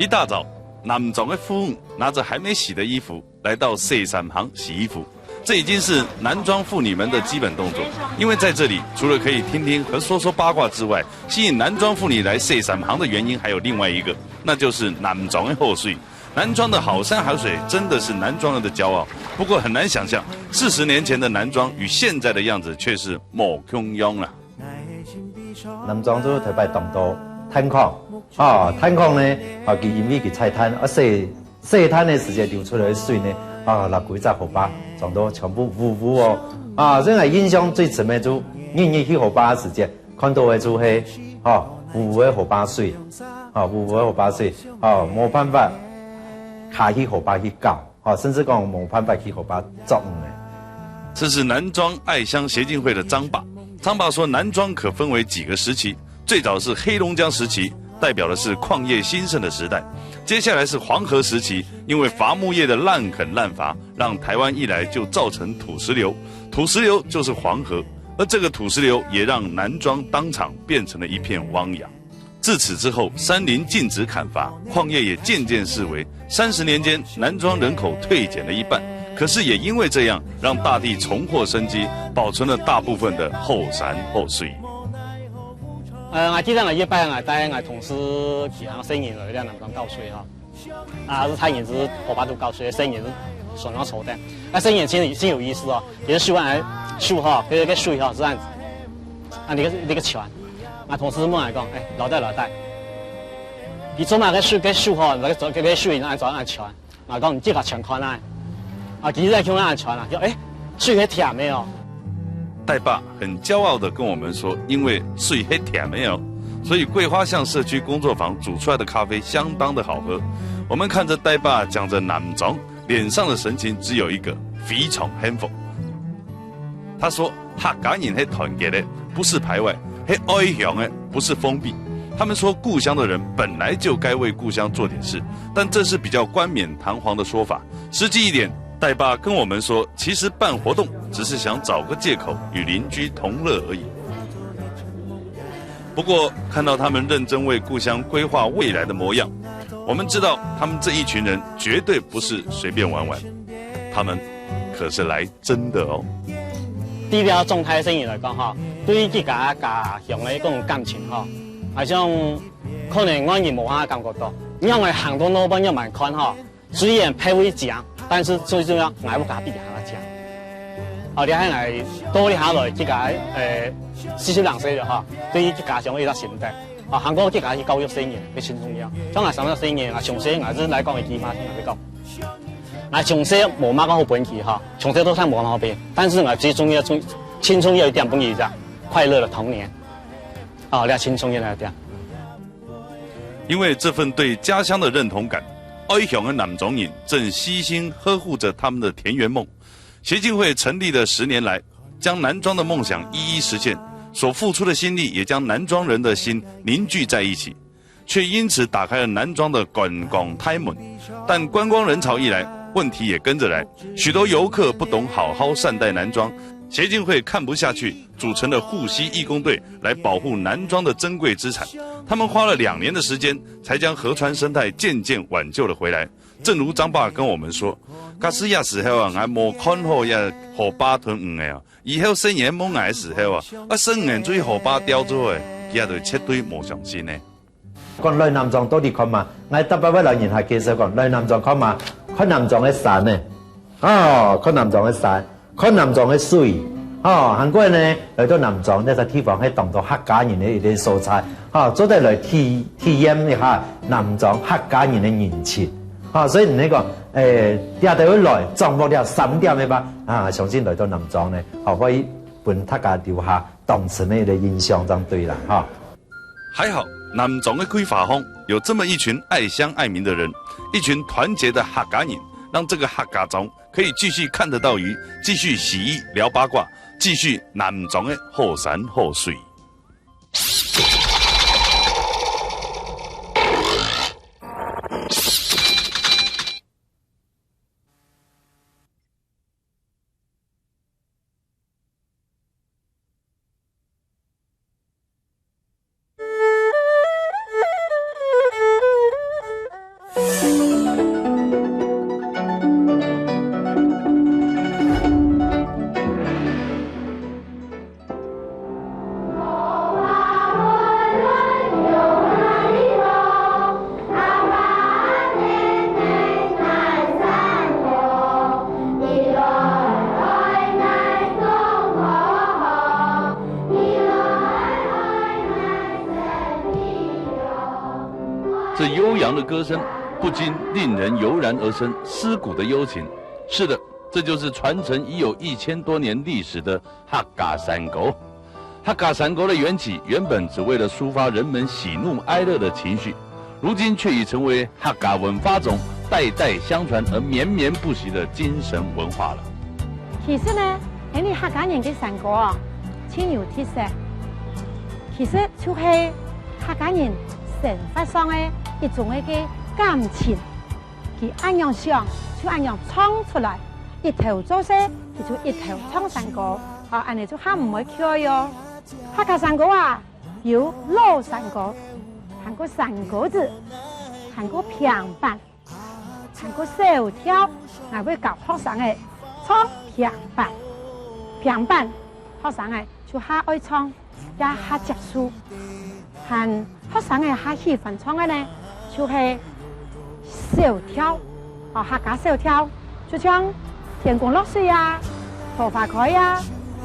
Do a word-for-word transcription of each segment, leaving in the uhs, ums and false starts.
一大早，南庄的婦女拿着還沒洗的衣服來到洗衫行洗衣服。這已經是南庄婦女們的基本動作，因為在這裡除了可以聽聽和說說八卦之外，吸引南庄婦女來洗衫行的原因還有另外一個，那就是南庄的好水。南庄的好山好水真的是南庄人的驕傲。不過很難想象，四十年前的南庄與現在的樣子卻是無共樣了。 南庄就頭擺當多炭礦，哦，炭礦呢，哦，佢因為佢採炭，啊，洗，洗炭个時節流出來个水呢，啊，摎歸隻河壩，裝到全部烏烏哦。啊，所以𠊎印象最深个就日日去河壩个時節，看到个就係，吼，烏烏个河壩水，吼，烏烏个河壩水，吼，無辦法，下去河壩去搞。 吼，甚至講無辦法去河壩捉魚呢。這是南庄愛鄉協進會的張爸。張爸說，南庄可分為幾個時期，最早是黑龍江時期，代表的是礦業興盛的時代。接下來是黃河時期，因為伐木業的濫墾濫伐，讓台灣一來就造成土石流，土石流就是黃河，而這個土石流也讓南庄當場變成了一片汪洋。 自此之後，山林禁止砍伐，礦業也漸漸式微。三十年間，南庄人口銳減了一半，可是也因為這樣，讓大地重獲生機，保存了大部分的好山好水。呃，𠊎記得𠊎有一擺，𠊎帶𠊎同事幾下細人來這南庄搞水吼。啊，係大人係河壩肚搞水，細人係船上坐等。該細人真，真有意思哦，佢个手恁樣手吼，佢个水吼係恁樣子。啊，你个，你个攢。 𠊎同事問𠊎講：「欸，老弟，老弟，你做麼个手，該手吼，該，該，該手恁樣，恁樣攢？」𠊎講：「你自家攢看啊。」啊，佢就共𠊎攢啊，講：「欸，水係甜个哦。」大爸很驕傲地跟我們說，因為水係甜个哦，所以桂花巷社區工作坊煮出來的咖啡相當的好喝。我們看著大爸講著南庄， 臉上的神情只有一個，非常幸福。他說，客家人係團結的，不是排外，係愛鄉的，不是封閉。他們說故鄉的人本來就該為故鄉做點事，但這是比較冠冕堂皇的說法。實際一點，大爸跟我們說，其實辦活動只是想找個藉口與鄰居同樂而已。不過，看到他們認真為故鄉規劃未來的模樣，我們知道他們這一群人絕對不是隨便玩玩，他們可是來真的哦。除了長大細人來講吼，對自家家鄉个一種感情吼，好像可能外人無法感覺到。仰會行到外背仰般看吼，雖然別位靚，但是最重要，𠊎屋下比佢還靚。哦，這下𠊎到這下來，自家，呃，四十零歲了吼，對於自家鄉个一個心態。 啊，還過自家去教育細人，係盡重要。像𠊎三个細人，𠊎從細，𠊎係來講一句話，𠊎就講，𠊎從細無麼个好本事吼，從細都算無麼个好，但是𠊎最重要、最，盡重要一點本事就係快樂的童年。哦，這盡重要个一點。因為這份對家鄉的認同感，愛鄉的南庄人正悉心呵護著他們的田園夢。協進會成立的十年來，將南庄的夢想一一實現，所付出的心力也將南庄人的心凝聚在一起，卻因此打開了南庄的觀光大門。但觀光人潮一來，問題也跟著來，許多遊客不懂好好善待南庄，協進會看不下去，組成了護溪義工隊來保護南庄的珍貴資產。他們花了兩年的時間，才將河川生態漸漸挽救了回來。 正如張爸跟我們說，假使這時候啊，𠊎無看好這河壩同魚仔啊，以後細人問𠊎个時候啊，啊，細人就去河壩釣魚仔，佢兜絕對無相信呢。講來南庄到底看嘛，𠊎逐擺會摎人客介紹講，來南庄看嘛，看南庄个山呢，哦，看南庄个山， 看南庄个水，吼，還過呢，來到南庄這隻地方係當多客家人个一個所在，吼，做得來體，體驗一下南庄客家人个人情，吼，所以你講，欸，這兜會來掌握這三點个話，啊，相信來到南庄呢，吼，會分大家留下當深个一個印象，正對啦，吼。 還好，南庄个桂花巷有這麼一群愛鄉愛民的人，一群團結的客家人，讓這個客家庄可以繼續看得到魚，繼續洗衣聊八卦，繼續南庄个好山好水。这悠扬的歌声，不禁令人油然而生思古的幽情。是的，这就是传承已有一千多年历史的客家山歌。客家山歌的缘起，原本只为了抒发人们喜怒哀乐的情绪，如今却已成为客家文化中代代相传而绵绵不息的精神文化了。其实呢，𠊎俚客家人个山歌哦，盡有特色。其实就係客家人生活上个一種个感情。 佢恁樣想，就恁樣唱出來，一頭做事，佢就一頭唱山歌，啊，恁呢就較毋會𤸁哦。客家山歌啊，有老山歌，還過山歌子，還過平板，還過小調，𠊎會教學生仔唱平板。平板，學生仔就較愛唱，也較接受。還學生仔較喜歡唱个呢，就係小調，哦，客家小調，就像天公落水啊、桃花開啊、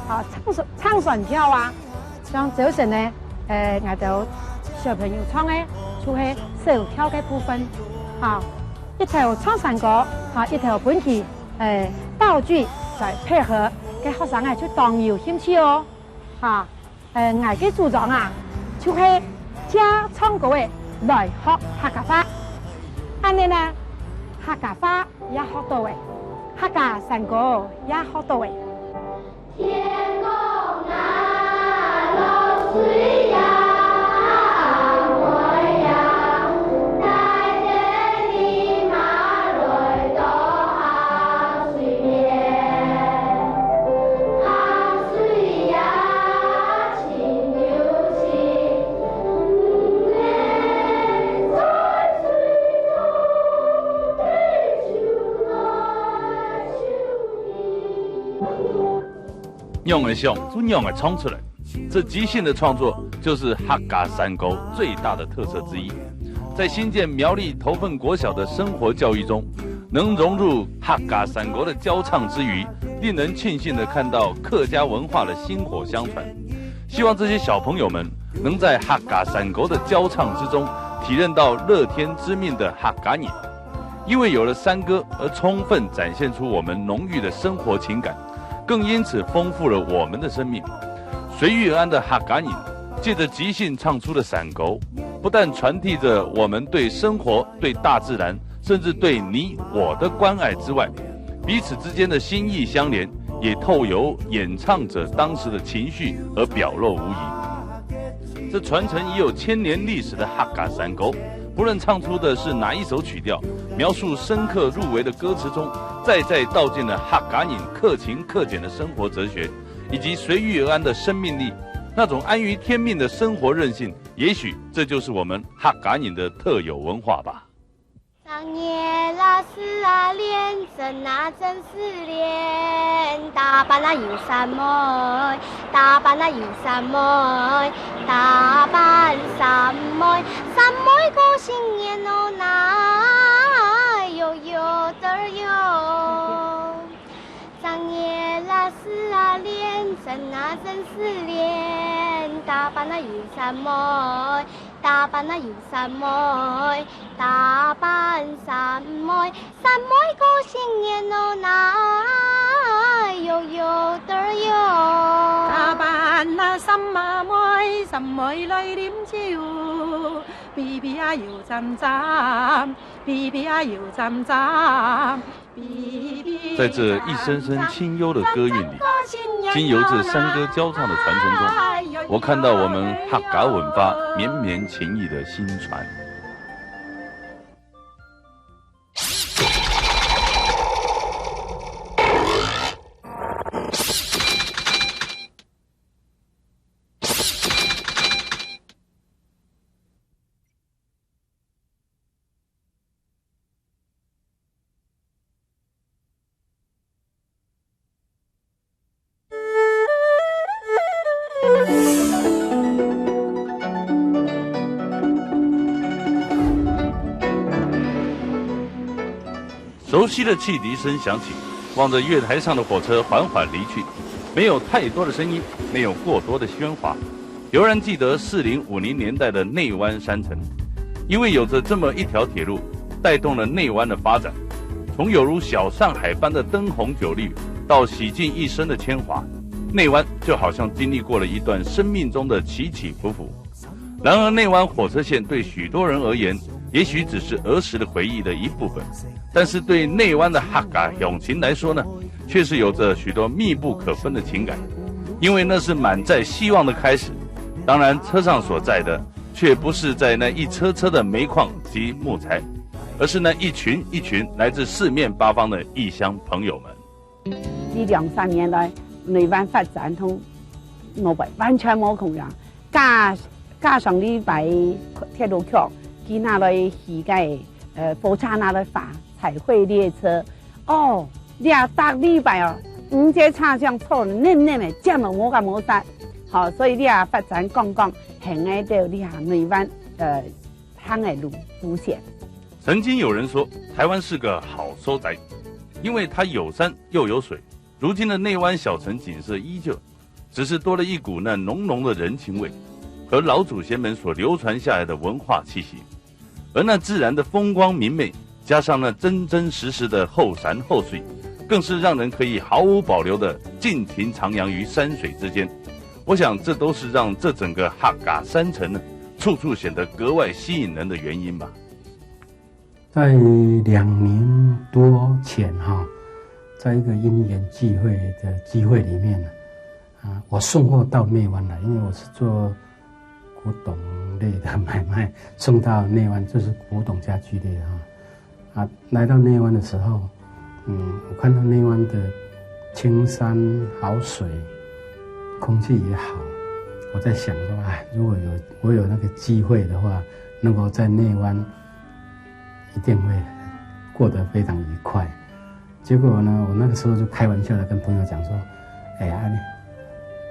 哦，唱船唱船調啊，像朝晨呢，呃，𠊎兜小朋友唱个就係小調个部分，哈，一頭唱山歌，哈，一頭分佢，呃，道具來配合，該學生仔就當有興趣哦，哈。 呃，𠊎个主張啊，就係借唱歌仔來學客家話。恁呢呢，客家話也學到咧，客家山歌也學到咧。仰仔想就仰仔唱出來，這即興的創作就是客家山歌最大的特色之一。在新建苗栗頭份國小的生活教育中，能融入客家山歌的教唱之餘，令人慶幸地看到客家文化的薪火相傳。希望這些小朋友們能在客家山歌的教唱之中，體認到樂天知命的客家人。因為有了山歌，而充分展現出我們濃郁的生活情感，更因此豐富了我們的生命。隨遇而安的客家人，藉著即興唱出的山歌，不但傳遞著我們對生活、對大自然，甚至對你我的關愛之外，彼此之間的心意相連，也透由演唱者當時的情緒而表露無遺。這傳承已有千年歷史的客家山歌，不論唱出的是哪一首曲調，描述深刻入微的歌詞中，再再道盡了客家人克勤克儉的生活哲學，以及隨遇而安的生命力。那種安於天命的生活韌性，也許這就是我們客家人的特有文化吧。 在這一聲聲清幽的歌韻裡，經由這山歌教唱的傳承中，我看到我們客家文化綿綿情誼的薪傳。熟悉的汽笛聲響起，望着月台上的火車緩緩離去，沒有太多的聲音，沒有過多的喧嘩， 猶然記得四零五零年代的內灣山城，因为有着这么一条铁路，带动了内湾的发展，从犹如小上海般的灯红酒绿，到洗尽一身的铅华，内湾就好像经历过了一段生命中的起起伏伏。然而，内湾火车线对许多人而言，也许只是儿时的回忆的一部分，但是对内湾的客家乡亲来说呢，却是有着许多密不可分的情感，因为那是满载希望的开始。当然，车上所载的却不是在那一车车的煤矿及木材，而是那一群一群来自四面八方的异乡朋友们。这两三年来，内湾发展同外国完全无共样。加加上这个铁路局，佢拿来起个，呃，火车拿来发彩绘列车，哦，这逐礼拜哦，五节车厢坐满满个，占到无个无煞。好，所以这发展观光，很爱到这内湾，呃，行个路路线。曾经有人说，台湾是个好所在，因为它有山又有水。如今的内湾小城景色依旧，只是多了一股那浓浓的人情味，和老祖先们所流传下来的文化气息。而那自然的风光明媚，加上那真真实实的后山后水，更是让人可以毫无保留地尽情徜徉于山水之间。我想，这都是让这整个客家山城呢，处处显得格外吸引人的原因吧。在两年多前哈，在一个因缘际会的机会里面呢，啊，我送货到内湾来，因为我是做古董类的买卖，送到内湾，就是古董家具类的哈。啊，来到内湾的时候，嗯，我看到内湾的青山好水，空气也好，我在想说，哎，如果有，我有那个机会的话，能够在内湾，一定会过得非常愉快。结果呢，我那个时候就开玩笑的跟朋友讲说，哎呀，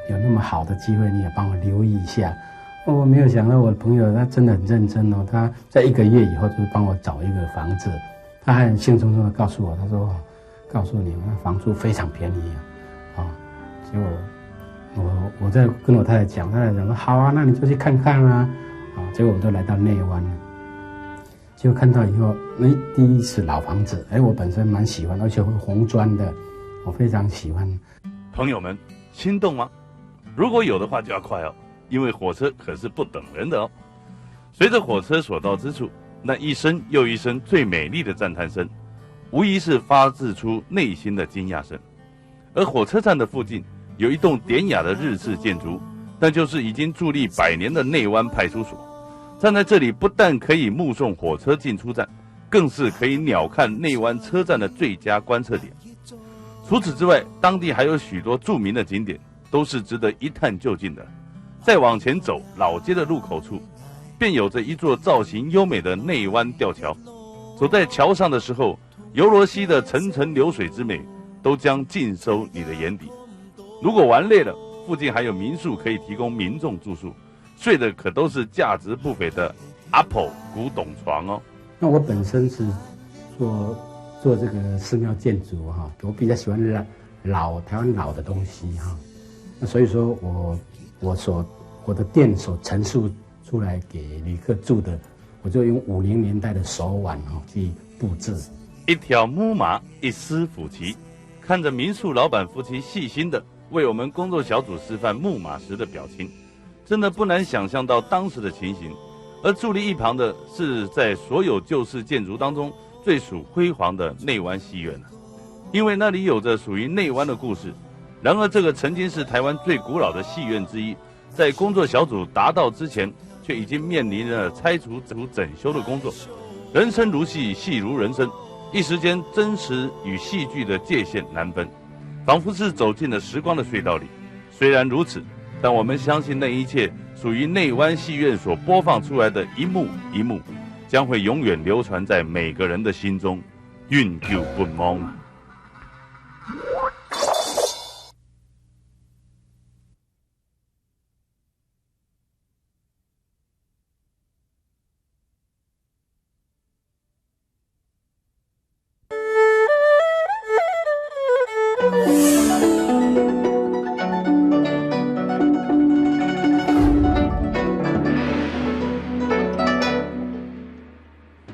有那么好的机会，你也帮我留意一下。哦，我没有想到我的朋友他真的很认真哦，他在一个月以后就是帮我找一个房子，他还很兴冲冲的告诉我，他说，告诉你，那房租非常便宜啊，啊，结果我我在跟我太太讲，太太讲说好啊，那你就去看看啊，啊，结果我们就来到内湾了。结果看到以后，哎，第一是老房子，哎，我本身蛮喜欢，而且会红砖的，我非常喜欢。朋友们，心动吗？如果有的话，就要快哦，因为火车可是不等人的哦。随着火车所到之处，那一声又一声最美丽的赞叹声，无疑是发自出内心的惊讶声。而火车站的附近有一栋典雅的日式建筑，那就是已经伫立百年的内湾派出所。站在这里，不但可以目送火车进出站，更是可以鸟瞰内湾车站的最佳观测点。除此之外，当地还有许多著名的景点，都是值得一探究竟的。再往前走，老街的入口处，便有着一座造型优美的内湾吊桥。走在桥上的时候，游罗溪的层层流水之美，都将尽收你的眼底。如果玩累了，附近还有民宿可以提供民众住宿，睡的可都是价值不菲的阿婆古董床哦。那我本身是做做这个寺庙建筑哈，我比较喜欢老老台湾老的东西哈。那所以说我我所我的店所陈设出来给旅客住的，我就用五零年代的手腕哈去布置。一条木马，一丝福气。看着民宿老板夫妻细心的为我们工作小组示范木马时的表情，真的不难想象到当时的情形。而伫立一旁的是在所有旧式建筑当中最属辉煌的内湾戏院了，因为那里有着属于内湾的故事。然而，这个曾经是台湾最古老的戏院之一，在工作小组达到之前，却已经面临了拆除、整修的工作。人生如戏，戏如人生，一时间真实与戏剧的界限难分，仿佛是走进了时光的隧道里。虽然如此，但我们相信那一切属于内湾戏院所播放出来的一幕一幕，将会永远流传在每个人的心中，永久不忘啊。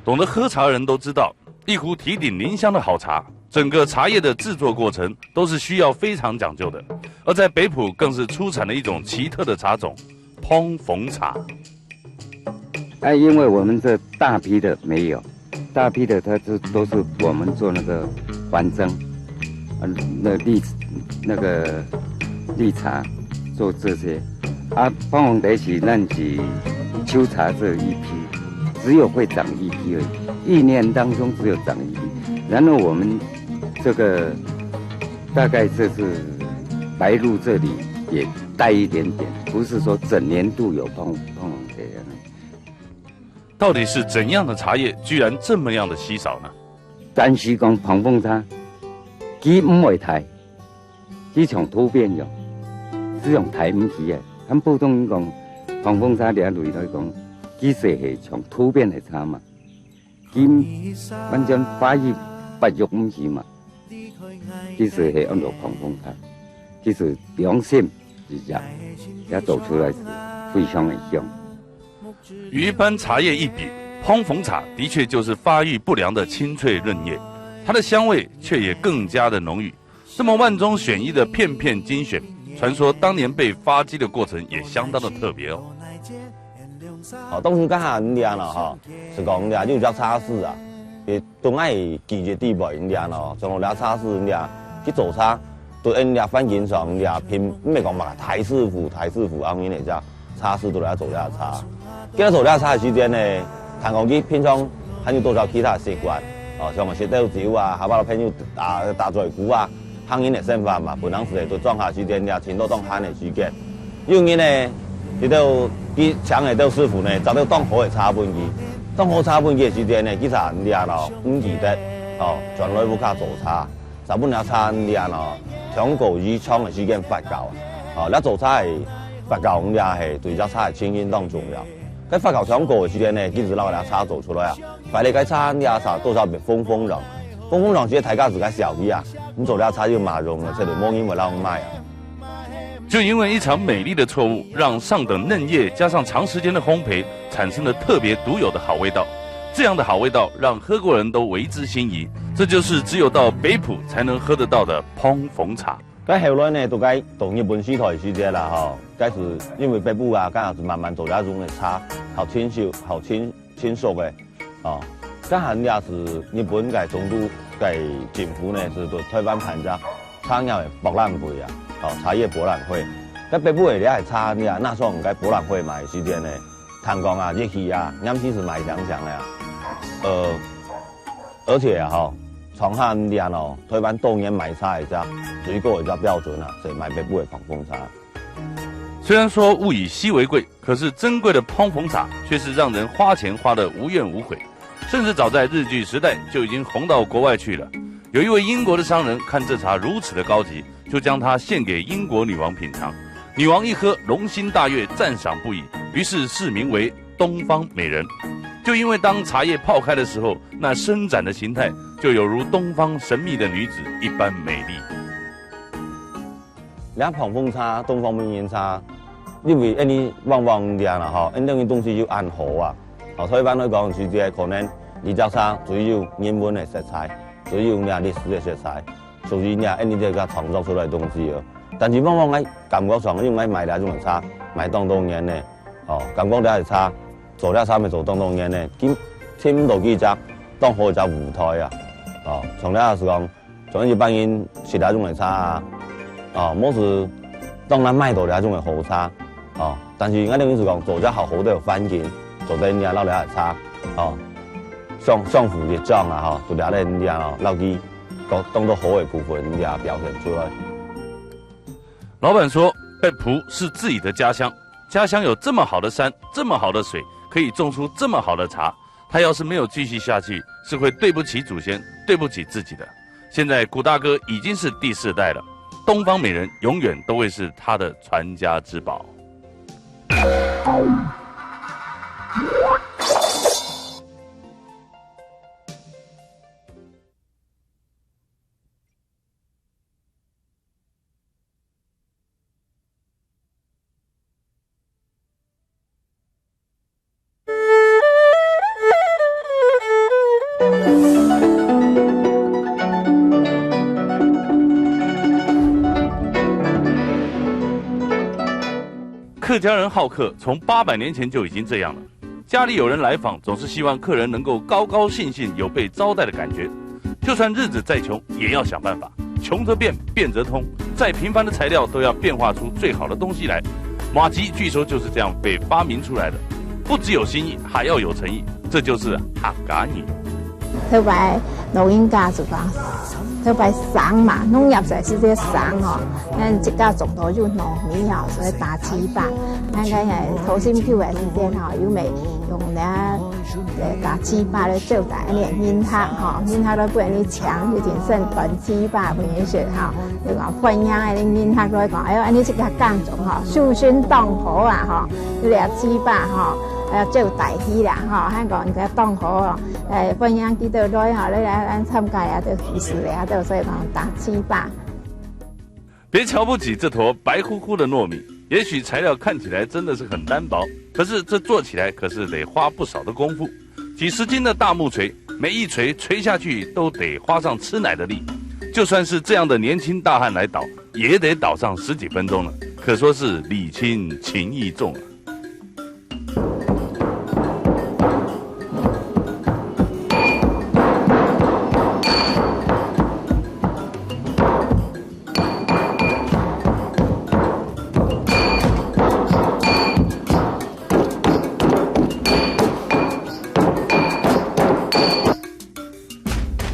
懂得喝茶的人都知道，一壶提鼎临香的好茶，整个茶叶的制作过程都是需要非常讲究的。而在北埔更是出产了一种奇特的茶种——膨风茶。哎，因为我们这大批的没有，大批的它是都是我们做那个环蒸，嗯，那绿那个绿茶做这些啊，膨风茶是咱是秋茶这一批，只有会长一批而已，一年当中只有长一批。然后我们这个大概这是白露这里也带一点点，不是说整年度有膨膨风茶。到底是怎样的茶叶居然这么样的稀少呢？但是讲膨风茶，佢毋会大，佢像突变样，只用大毋起个。咱普通人讲膨风茶，你啊類来讲，其实系像突变个茶嘛。佢完全发育发育毋起嘛，其实系安到膨风茶，其实良心一样，也做出来是非常的香。与一般茶叶一比，膨风茶的确就是发育不良的青翠嫩叶，它的香味却也更加的浓郁。这么万中选一的片片精选，传说当年被发迹的过程也相当的特别哦。好，当初刚好你啊了哈，是讲你啊，有只茶师啊，也都爱季节地保你啊咯，像我茶师你啊，去做茶，都因你啊环境上你啊，并毋系讲嘛，大师傅，大师傅啊，因为这样。 茶师都来做这茶。今日做这茶个时间呢，听讲佢平常还有多少其他习惯，哦，像食豆酒啊，下班朋友打打嘴鼓啊，行人个生活嘛，本来是都庄下时间也请到当闲个时间。有人呢，佢都佢请个豆师傅呢，找到当好个茶分佢，当好茶分佢个时间呢，佢茶唔了咯，唔记得，哦，转来屋下做茶。 十分也差你啊喏，通过以长个时间發酵啊，哦，那做茶个發酵也系对只茶个经营当重要。该发酵通过个时间呢，其实让那茶做出来啊，快点该茶你啊茶多少变风风浪，风风浪时大家自家小鱼啊，你做了茶就马用了，这里莫因为让卖啊。 就因为一场美丽的错误，让上等嫩叶加上长时间的烘焙，产生了特别独有的好味道。这样的好味道让喝过人都为之心仪，这就是只有到北埔才能喝得到的膨风茶。该后来呢，都该到日本时代时节啦吼，该是因为北埔啊，刚好是慢慢做了种个茶，好清秀，好清清熟个。 哦，当然也是日本个总督个政府呢，是对台湾办只茶叶个博览会啊，哦，茶叶博览会。该北埔个了个茶叶，那时候个博览会嘛，时间呢，听讲啊，热气啊，年纪是蛮响响个啊。呃，而且啊，吼，从汉店哦，台湾多年买茶个只最高个只标准啊，是买北埔个膨风茶。虽然说物以稀为贵， 可是珍贵的膨风茶却是让人花钱花得无怨无悔，甚至早在日据时代就已经红到国外去了。有一位英国的商人看这茶如此的高级，就将它献给英国女王品尝。女王一喝，龙心大悦，赞赏不已，于是赐名为东方美人。就因为当茶叶泡开的时候，那伸展的形态就犹如东方神秘的女子一般美丽。 两膨风茶、东方美人茶，因为恁呢旺旺点啦吼，恁等个东西就恁好啊。哦，所以般来讲，是个可能你只茶最有人文个色彩，最有你历史个色彩，所以你恁呢这个创作出来个东西哦。但是往往个感觉上，因为买了这种茶，买当多年呢，哦，感觉了个茶，做了茶没做当多年呢，今听到几只当好一只舞台啊，哦，从了是讲。 像一般人食了种个茶啊，哦，无是当然买到了种个好茶，哦，但是俺等意思讲，做只好好个环境，做得人家老了个茶，哦，相相互一种啊，吼，做了人家哦，老弟，当当多好个部分，人家表现出来。老板说，北埔是自己的家乡，家乡有这么好的山，这么好的水，可以种出这么好的茶。他要是没有继续下去，是会对不起祖先，对不起自己的。现在古大哥已经是第四代了，东方美人永远都会是他的传家之宝。家人好客从八百年前就已经这样了。家里有人来访，总是希望客人能够高高兴兴，有被招待的感觉。就算日子再穷，也要想办法。穷则变，变则通，再平凡的材料都要变化出最好的东西来。麻糬据说就是这样被发明出来的，不只有心意，还要有诚意，这就是客家人。 頭擺老人家就講，頭擺生嘛，農業就係這生吼，咱自家種到有糯米吼，所以打糍粑。咱个土心口个時間吼，又會用這个打糍粑來招待恁樣人客吼，人客來分你請，有陣時短糍粑分你食吼，就講歡迎个人客來講，哎喲，恁樣自家耕種吼，收成當好啊吼，有這糍粑吼，哎呀，招待佢啦吼，還講人家當好哦。 誒，歡迎佢兜來吼，來來咱參加這兜儀式這兜，所以講打糍粑。别瞧不起这坨白乎乎的糯米，也许材料看起来真的是很单薄，可是这做起来可是得花不少的功夫。几十斤的大木锤，每一锤锤下去都得花上吃奶的力。就算是这样的年轻大汉来捣，也得捣上十几分钟了，可说是礼轻情意重啊。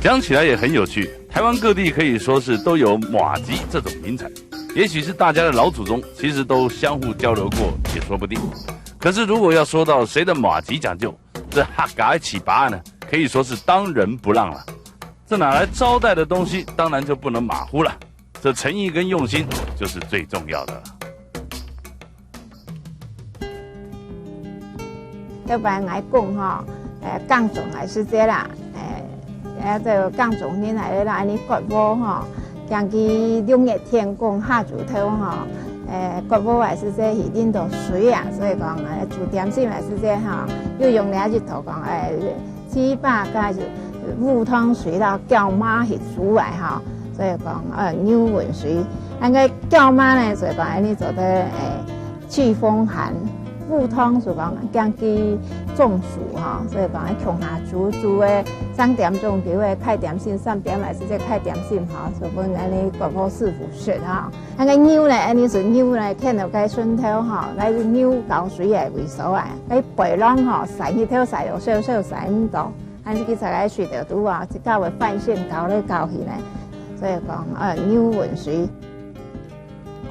讲起来也很有趣，台湾各地可以说是都有麻糬这种名产，也许是大家的老祖宗其实都相互交流过，也说不定。可是如果要说到谁的麻糬讲究，这客家的糍粑呢，可以说是当仁不让了。这拿来招待的东西，当然就不能马虎了。这诚意跟用心就是最重要的了。 頭擺𠊎講吼，誒，耕種个時節啦，誒，這个耕種人來啦，恁樣割禾吼，驚佢六月天光下晝頭吼，誒，割禾个時節係淋到水啊，所以講，誒，煮點心个時節吼，又用這日頭講，誒， 糍粑該係烏糖水摎攪嫲去煮个吼，所以講，呃，牛搵水。恁个攪嫲呢，所以講，恁樣做得，誒，祛風寒。烏糖就講，驚佢中暑吼，所以講，共下煮，煮个三點鐘，比如開點心，三點个時節開點心吼，就分恁樣割禾師傅食吼。 該个牛呢，恁樣係牛呢，牽到該脣頭吼，該牛搞水个位所啊，該背囊吼，曬日頭曬到燒燒曬毋到，恁樣佢在該水頭肚啊，自家會翻身搞來搞去呢。所以講，呃，牛搵水。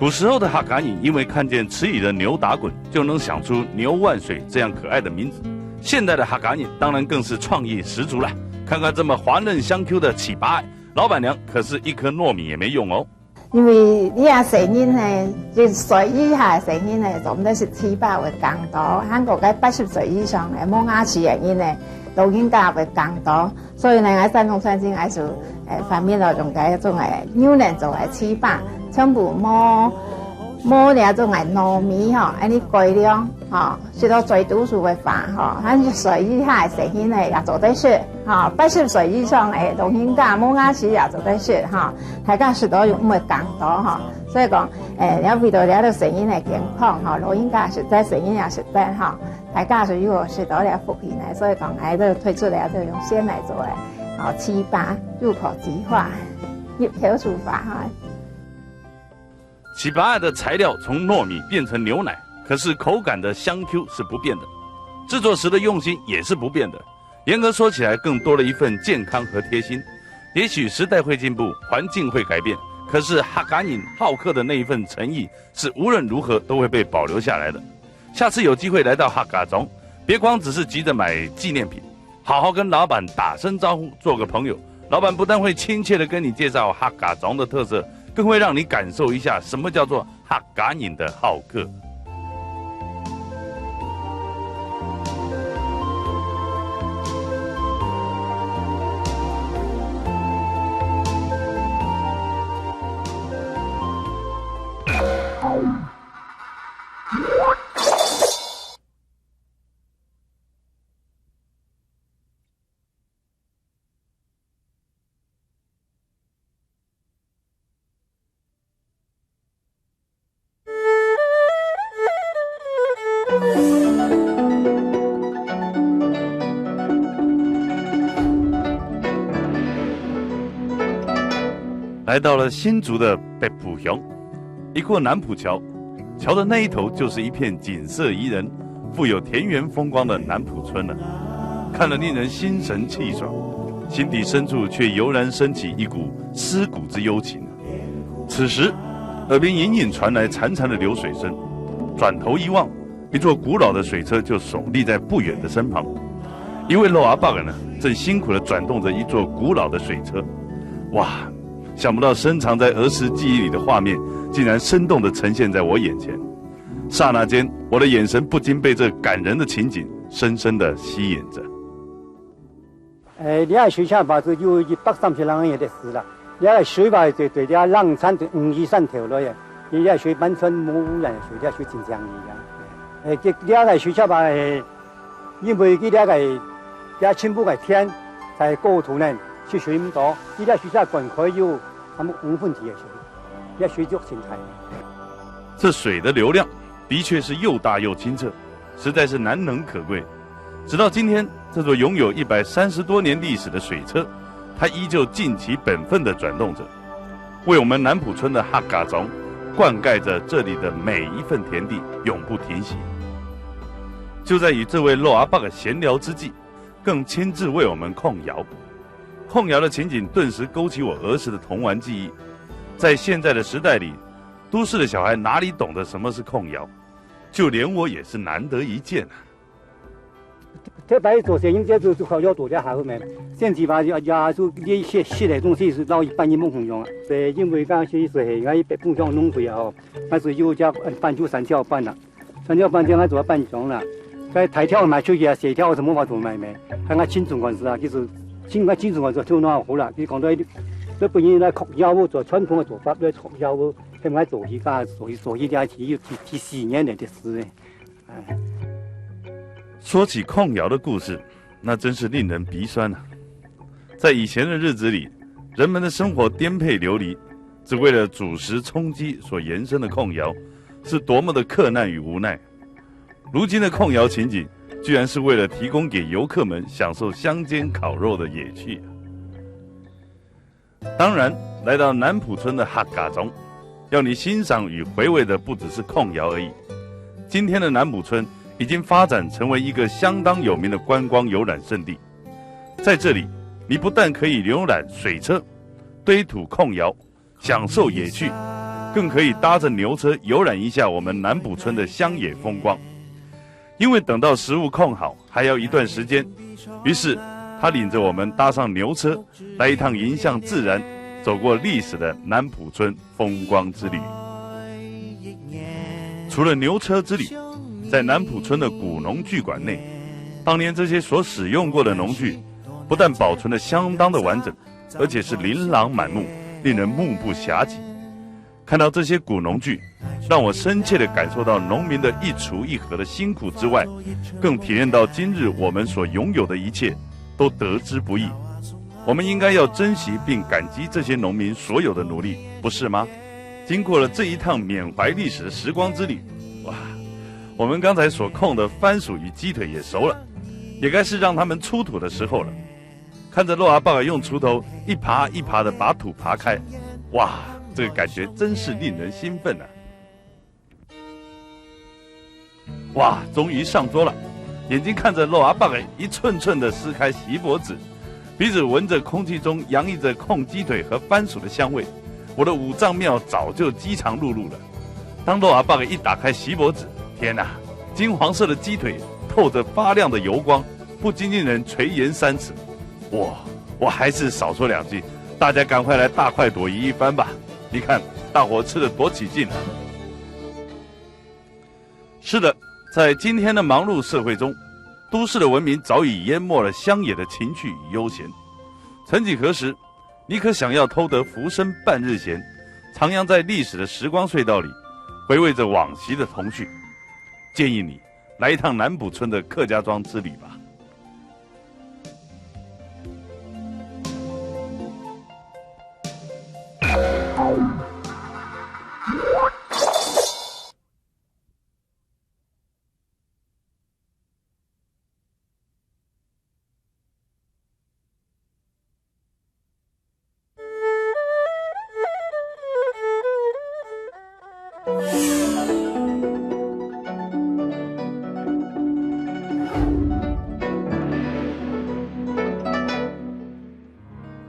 古时候的客家人因为看见池里的牛打滚，就能想出牛万水这样可爱的名字。现代的客家人当然更是创意十足了。看看这么滑嫩香Q的糍粑，老板娘可是一颗糯米也没用哦。 因為這細人呢，就歲以下个細人呢，做毋得食糍粑會耕到，還過該八十歲以上个無牙齒个人呢，老人家會耕到。所以呢，𠊎山東山城𠊎就，誒，發明了種該種个牛奶做个糍粑，全部無，無這種个糯米吼，恁樣改良吼。 食到嘴肚就會化吼，還係歲以下个細人呢也做得食吼，八十歲以上个老人家無牙齒也做得食吼，大家食到又毋會耕到吼。所以講，誒，了為到這个細人个健康吼，老人家食得，細人也食得吼，大家就有食到這福氣呢。所以講，𠊎就推出這个用鮮奶做个吼，糍粑入口即化，入口即化吼。 糍粑的材料从糯米变成牛奶，可是口感的香Q是不变的，制作时的用心也是不变的。严格说起来，更多了一份健康和贴心。也许时代会进步，环境会改变，可是客家人好客的那一份诚意，是无论如何都会被保留下来的。下次有机会来到客家庄，别光只是急着买纪念品， 好好跟老板打声招呼，做个朋友。老板不但会亲切的跟你介绍客家庄的特色，更会让你感受一下什么叫做客家人的好客。来到了新竹的北埔乡，一过南埔桥，桥的那一头就是一片景色宜人、富有田园风光的南埔村了。看了令人心神气爽，心底深处却油然升起一股思古之幽情。此时，耳边隐隐传来潺潺的流水声，转头一望，一座古老的水车就耸立在不远的身旁。一位老阿伯呢，正辛苦地转动着一座古老的水车。哇，想不到深藏在儿时记忆里的画面，竟然生动地呈现在我眼前。刹那间，我的眼神不禁被这感人的情景深深地吸引着。哎，这个水车吧，就有一百三十零年的历史了。这个水吧，就对这浪山的五指山头来的，因为这水完全无污染的水，这水真清气啊。哎，这这个水车吧，哎，因为这个这全部的田在高土呢，是水唔多，这个水车灌开有他们五分之一的水，这水就清彩。这水的流量的确是又大又清澈，实在是难能可贵。直到今天，这座拥有一百三十多年历史的水车，它依旧尽其本分地转动着，为我们南埔村的哈嘎庄灌溉着这里的每一份田地，永不停息。就在与这位老阿伯的闲聊之际，更亲自为我们控窑。控窑的情景顿时勾起我儿时的童玩记忆。在现在的时代里，都市的小孩哪里懂得什么是控窑？就连我也是难得一见啊。特别做生意，这就就靠要多点好咩？现在吧，也也就这些些的东西是老一般人没空用啊。对，因为刚刚是是，俺一般不用弄水啊吼，但是有家搬出三条半了，三条半这样做半种了。该台条卖出去啊，水条什么话都卖没，还俺轻重管事啊，就是轻俺轻重管事头脑好了，你讲到日本人来控窑，做传统的做法来控窑，还俺做一个做一做一家去有几几十年的历史哎。 说起控窑的故事，那真是令人鼻酸啊。在以前的日子里，人们的生活颠沛流离，只为了煮食充饥所延伸的控窑，是多么的克难与无奈。如今的控窑情景，居然是为了提供给游客们享受乡间烤肉的野趣啊。 当然，来到南埔村的哈嘎庄，要你欣赏与回味的不只是控窑而已。今天的南埔村已经发展成为一个相当有名的观光游览胜地。在这里，你不但可以游览水车、堆土控窑、享受野趣，更可以搭着牛车游览一下我们南埔村的乡野风光。因为等到食物控好还要一段时间，于是他领着我们搭上牛车，来一趟迎向自然、走过历史的南埔村风光之旅。除了牛车之旅，在南埔村的古农具馆内，当年这些所使用过的农具，不但保存得相当的完整，而且是琳琅满目，令人目不暇接。看到这些古农具，让我深切地感受到农民的一锄一禾的辛苦之外，更体验到今日我们所拥有的一切都得之不易。我们应该要珍惜并感激这些农民所有的努力，不是吗？经过了这一趟缅怀历史的时光之旅，哇，我们刚才所控的番薯与鸡腿也熟了，也该是让他们出土的时候了。看着老阿伯用锄头一耙一耙的把土耙开，哇，这个感觉真是令人兴奋啊！ 哇，终于上桌了！眼睛看着老阿伯一寸寸地撕开锡箔纸，鼻子闻着空气中洋溢着炕鸡腿和番薯的香味，我的五脏庙早就饥肠辘辘了。当老阿伯一打开锡箔纸，天哪，金黄色的鸡腿透着发亮的油光，不禁令人垂涎三尺。哇，我还是少说两句，大家赶快来大快朵颐一番吧！你看，大伙吃得多起劲啊！ 是的，在今天的忙碌社会中，都市的文明早已淹没了乡野的情趣与悠闲。曾几何时，你可想要偷得浮生半日闲，徜徉在历史的时光隧道里，回味着往昔的童趣。建议你来一趟南埔村的客家庄之旅吧。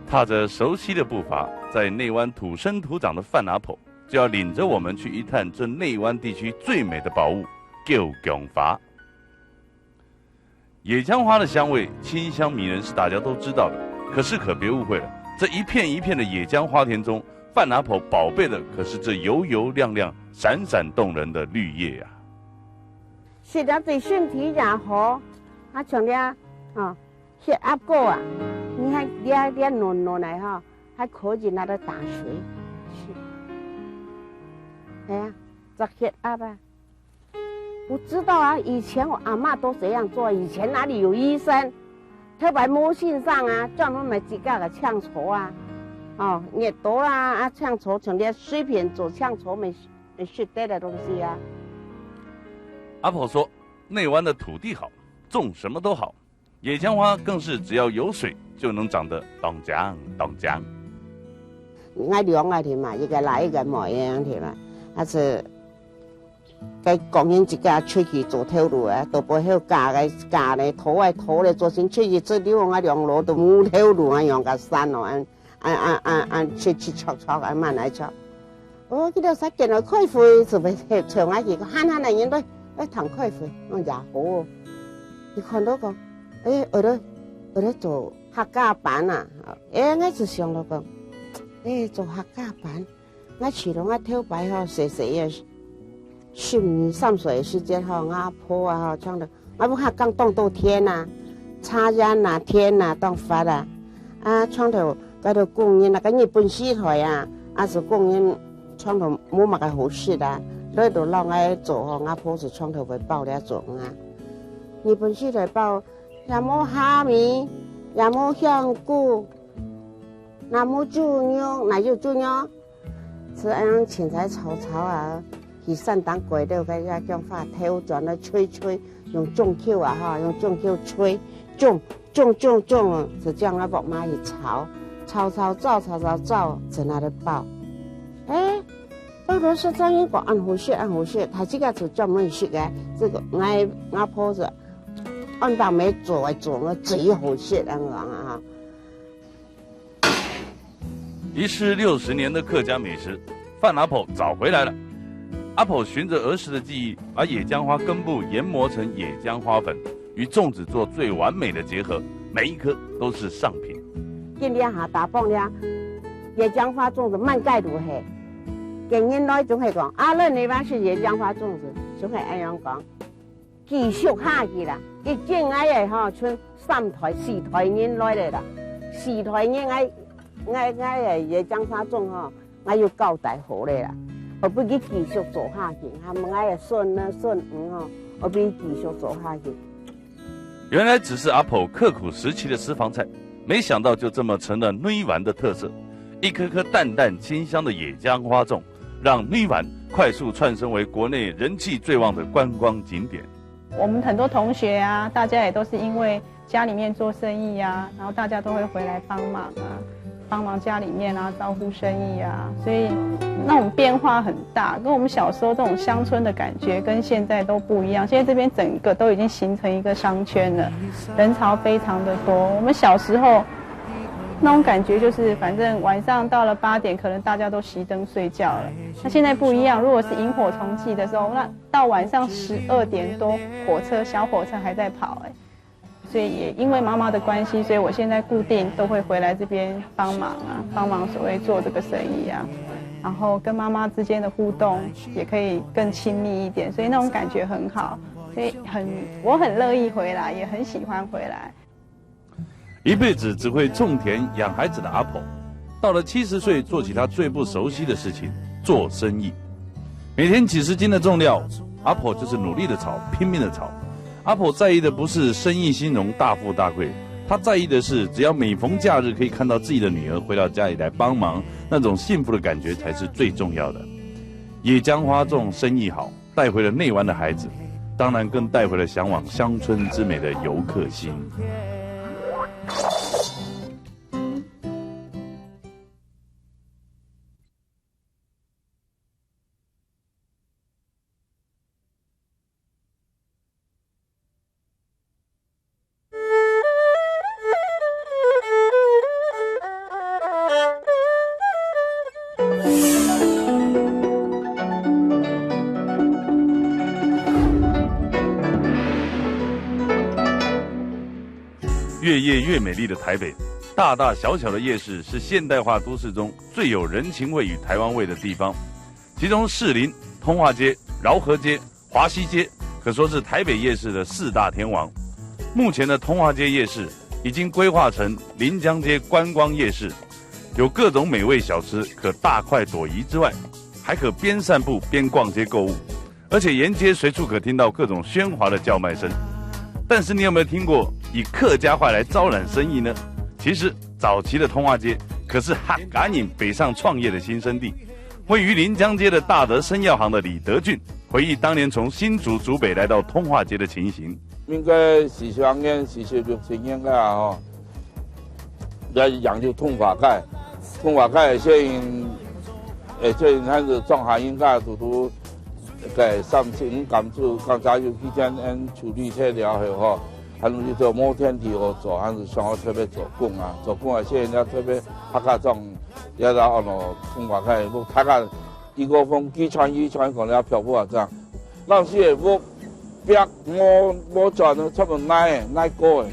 踏着熟悉的步伐，在内湾土生土长的范阿婆，就要领着我们去一探这内湾地区最美的宝物——九芎花。野姜花的香味清香迷人，是大家都知道的。可是可别误会了，这一片一片的野姜花田中，范阿婆宝贝的可是这油油亮亮、闪闪动人的绿叶啊！食了对身体也好，啊，像了，哦， 血压高啊，你還這這軟軟來哈，還可以拿來打水吃。哎呀，這血壓啊，不知道啊，以前我阿嬷都這樣做，以前哪裡有醫生？頭擺無先生啊，專門買自家个青草啊，哦，熱到啦，啊，青草像這水片做青草沒沒食得的東西啊。阿婆说，内湾的土地好，种什么都好，野姜花更是只要有水就能长得当强当强。𠊎兩个添嘛，一个倈一个妹个添嘛，啊是該工人自家出去做頭路啊，都背後嫁个嫁咧，討个討咧，做成出去做了，𠊎兩老都無頭路啊，樣个散咯，恁恁恁恁恁出去撮撮，恁慢來撮。 哦，佢兜煞見到開會，就會喊𠊎去講，喊喊來人來來聽開會，哦，也好哦。佢看到講，誒，𠊎兜𠊎兜做客家班啊，誒，𠊎就想到講，誒，做客家班，𠊎試著𠊎頭擺吼，細細个，十二三歲个時節吼，𠊎阿婆啊吼，像到 𠊎屋下講當多田啊，茶園啊，田啊，當闊啊。啊，像頭該兜工人啊，該日本時代啊，啊，係工人像頭無麼个好食啊，來到摎𠊎做吼，𠊎婆就像頭會包這粽啊。日本時代包，也無蝦米，也無香菇，也無豬肉，哪有豬肉？ 係恁樣清彩炒炒啊，去山頂割兜个野薑花頭轉來炊炊，用炱臼啊吼，用炱臼炊，炱炱炱炱，就將該鑊嫲去炒，炒炒燥，炒炒燥，就拿來包。誒，包到食，真人講恁好食，恁好食，佢自家就專門食个，這個𠊎𠊎婆係恁當美做个做个最好食，恁樣啊。 遗失六十年的客家美食，范阿婆找回来了。阿婆循着儿时的记忆，把野姜花根部研磨成野姜花粉，与粽子做最完美的结合，每一颗都是上品。今日哈打棒了，野姜花粽子滿街都係，見人來總係講：「啊，恁你嘛係野姜花粽子。」總係恁樣講。 繼續下去啦。已經𠊎个吼，賰三代四代人來了啦。四代人𠊎𠊎𠊎个野薑花粽吼，𠊎有交代好了啦。後背佢繼續做下去，含𠊎个孫啊孫女吼，後背繼續做下去。原来只是阿婆刻苦时期的私房菜，没想到就这么成了内湾的特色。一颗颗淡淡清香的野姜花粽，让内湾快速窜升为国内人气最旺的观光景点。 我们很多同学啊，大家也都是因为家里面做生意啊，然后大家都会回来帮忙啊，帮忙家里面啊，招呼生意啊，所以那种变化很大，跟我们小时候这种乡村的感觉跟现在都不一样。现在这边整个都已经形成一个商圈了，人潮非常的多。我们小时候那种感觉就是，反正晚上到了八点，可能大家都熄灯睡觉了。那现在不一样，如果是萤火虫季的时候，那到晚上十二点多，火车小火车还在跑，哎，所以也因为妈妈的关系，所以我现在固定都会回来这边帮忙啊，帮忙所谓做这个生意啊，然后跟妈妈之间的互动也可以更亲密一点，所以那种感觉很好，所以很我很乐意回来，也很喜欢回来。 一辈子只会种田养孩子的阿婆，到了七十岁，做起她最不熟悉的事情——做生意。每天几十斤的重量，阿婆就是努力的炒，拼命的炒。阿婆在意的不是生意兴隆、大富大贵，她在意的是，只要每逢假日可以看到自己的女儿回到家里来帮忙，那种幸福的感觉才是最重要的。野姜花粽生意好， 带回了内湾的孩子，当然更带回了向往乡村之美的游客心。越夜越美丽的台北，大大小小的夜市是现代化都市中最有人情味与台湾味的地方。其中士林、通化街、饶河街、华西街可说是台北夜市的四大天王。目前的通化街夜市已经规划成临江街观光夜市，有各种美味小吃可大快朵颐之外，还可边散步边逛街购物，而且沿街随处可听到各种喧哗的叫卖声。但是你有没有听过以客家话来招揽生意呢？其实早期的通化街可是客家人北上创业的新生地。位于临江街的大德生药行的李德俊回忆当年从新竹竹北来到通化街的情形。应该四十年、四十六七年个啊吼，也是养就通化街，通化街个先人，诶，先人还是庄下人家都都个三十五甘蔗，刚才有去天恩处理脱了后吼，还有就做摩天体好做，还是想要特别做工啊，做工啊，现在特别客家庄，也是按照通化街，我大家一个风几千、一千个人漂泊啊这样。当时个屋壁无无转，差不多耐耐高个，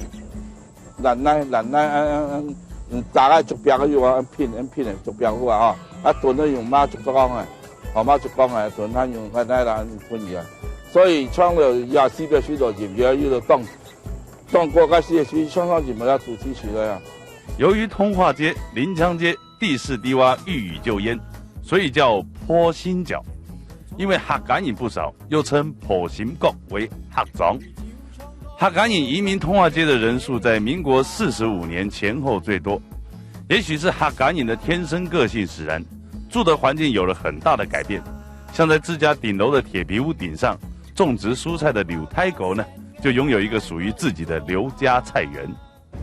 烂耐烂耐，嗯嗯嗯，大概竹壁个有啊，拼拼拼个竹壁屋啊吼，啊，墩个用麻竹桩个，吼麻竹桩个墩，啊用个耐啦，分个，所以创了也四百岁多人，也有个当当过个四百岁，常常人也住起起来啊。由于通化街、临江街地势低洼，遇雨就淹，所以叫坡心角。因为客家人不少，又称坡心角为客庄。客家人移民通化街的人数在民国四十五年前后最多，也许是客家人的天生个性使然，住的环境有了很大的改变。像在自家顶楼的铁皮屋顶上种植蔬菜的刘太狗呢，就拥有一个属于自己的刘家菜园。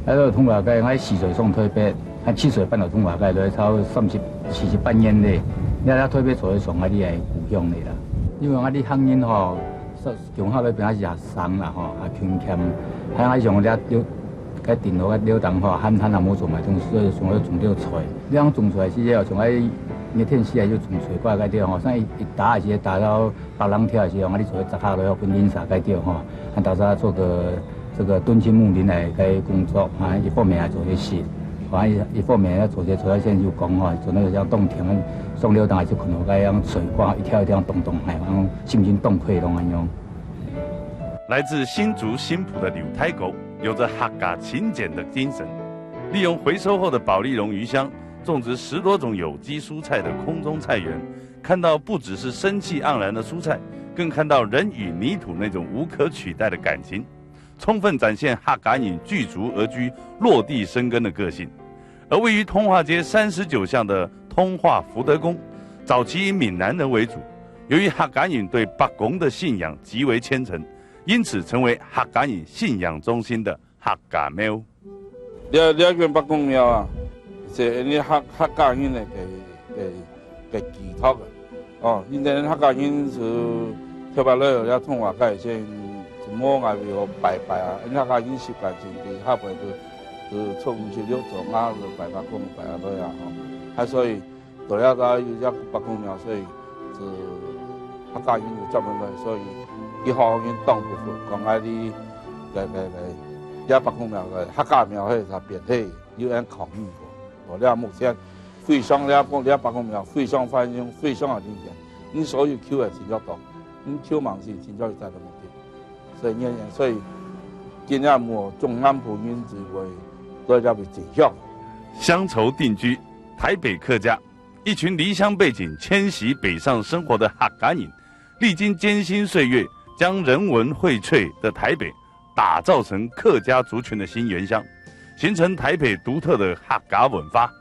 來到通化街，𠊎四歲上台北，啊七歲搬到通化街，來差不多三十、四十八年咧。你看台北做得上𠊎个故鄉咧啦。因為𠊎个客人吼，上鄉下來邊也是學生啦吼，也勤儉，還愛像這留，該頂樓該樓頂吼，閒閒也無做嘛，種所以像愛種點菜。你講種出來時節，像愛熱天時啊，就種菜瓜該點吼，像一一打時打到 別人跳的時候，啊，你做个摘下來，分人儕該掉吼，啊，大家做个這个敦親睦鄰个該工作，啊，一方面也做些事，啊，一一方面也做些做一些有講吼，做那个像冬天，上了當還是看到該樣水瓜一條一條動動，還有心情動快攏恁樣。来自新竹新埔的柳太狗，有着客家勤俭的精神，利用回收后的保丽龙鱼箱，种植十多种有机蔬菜的空中菜园， 看到不只是生气盎然的蔬菜，更看到人与泥土那种无可取代的感情，充分展现客家人聚族而居、落地生根的个性。而位于通化街三十九巷的通化福德宫，早期以閩南人为主，由于客家人对伯公的信仰极为虔诚，因此成为客家人信仰中心的 客家廟。這這間伯公廟啊，係𠊎客客家人个个个个寄託个。哦，因為客家人係特別來這通化街先，係無𠊎會好拜拜啊。𠊎客家人習慣性地下背就就初五十六做啊，就拜伯公拜下來啊吼。啊，所以 到這个有隻伯公廟，所以係客家人有專門來，所以佢好人當不服，講啊你來來來，這伯公廟个客家廟係啥變態，有人抗議過。到這目前非常這伯這伯公廟非常繁榮，非常个靈驗，你所有求个成就到，你求望事成就有在个目的。所以年年所以今日無中南部人就會到這位進香。乡愁定居，台北客家 一群离乡背井迁徙北上生活的客家人，历经艰辛岁月，将人文荟萃的台北打造成客家族群的新原乡，形成台北独特的客家文化。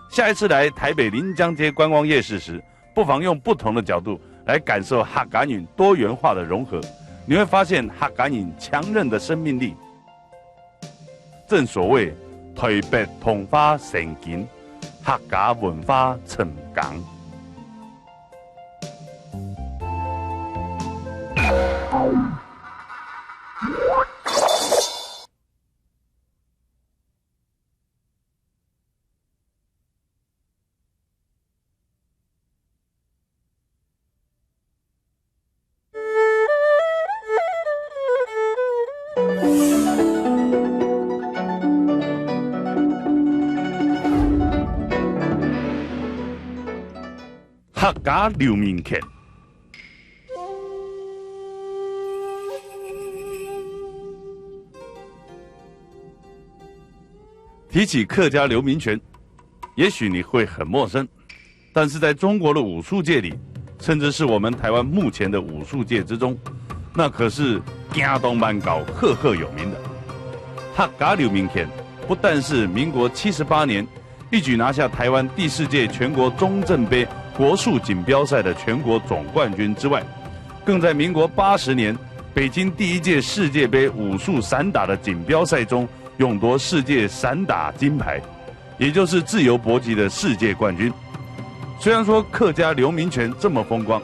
下一次来台北临江街观光夜市时，不妨用不同的角度来感受客家人多元化的融合，你会发现客家人强韧的生命力。 正所謂台北通化生根，客家文化深耕。客家劉銘權。提起客家劉銘權，也许你會很陌生，但是在中国的武术界里，甚至是我们台湾目前的武术界之中，那可是行當萬教、赫赫有名的。客家劉銘權不但是民国七十八年一举拿下台湾第四届全国中正杯国术锦标赛的全国总冠军之外，更在民国八十年北京第一届世界杯武术散打的锦标赛中勇夺世界散打金牌，也就是自由搏击的世界冠军。虽然说客家刘铭权这么风光，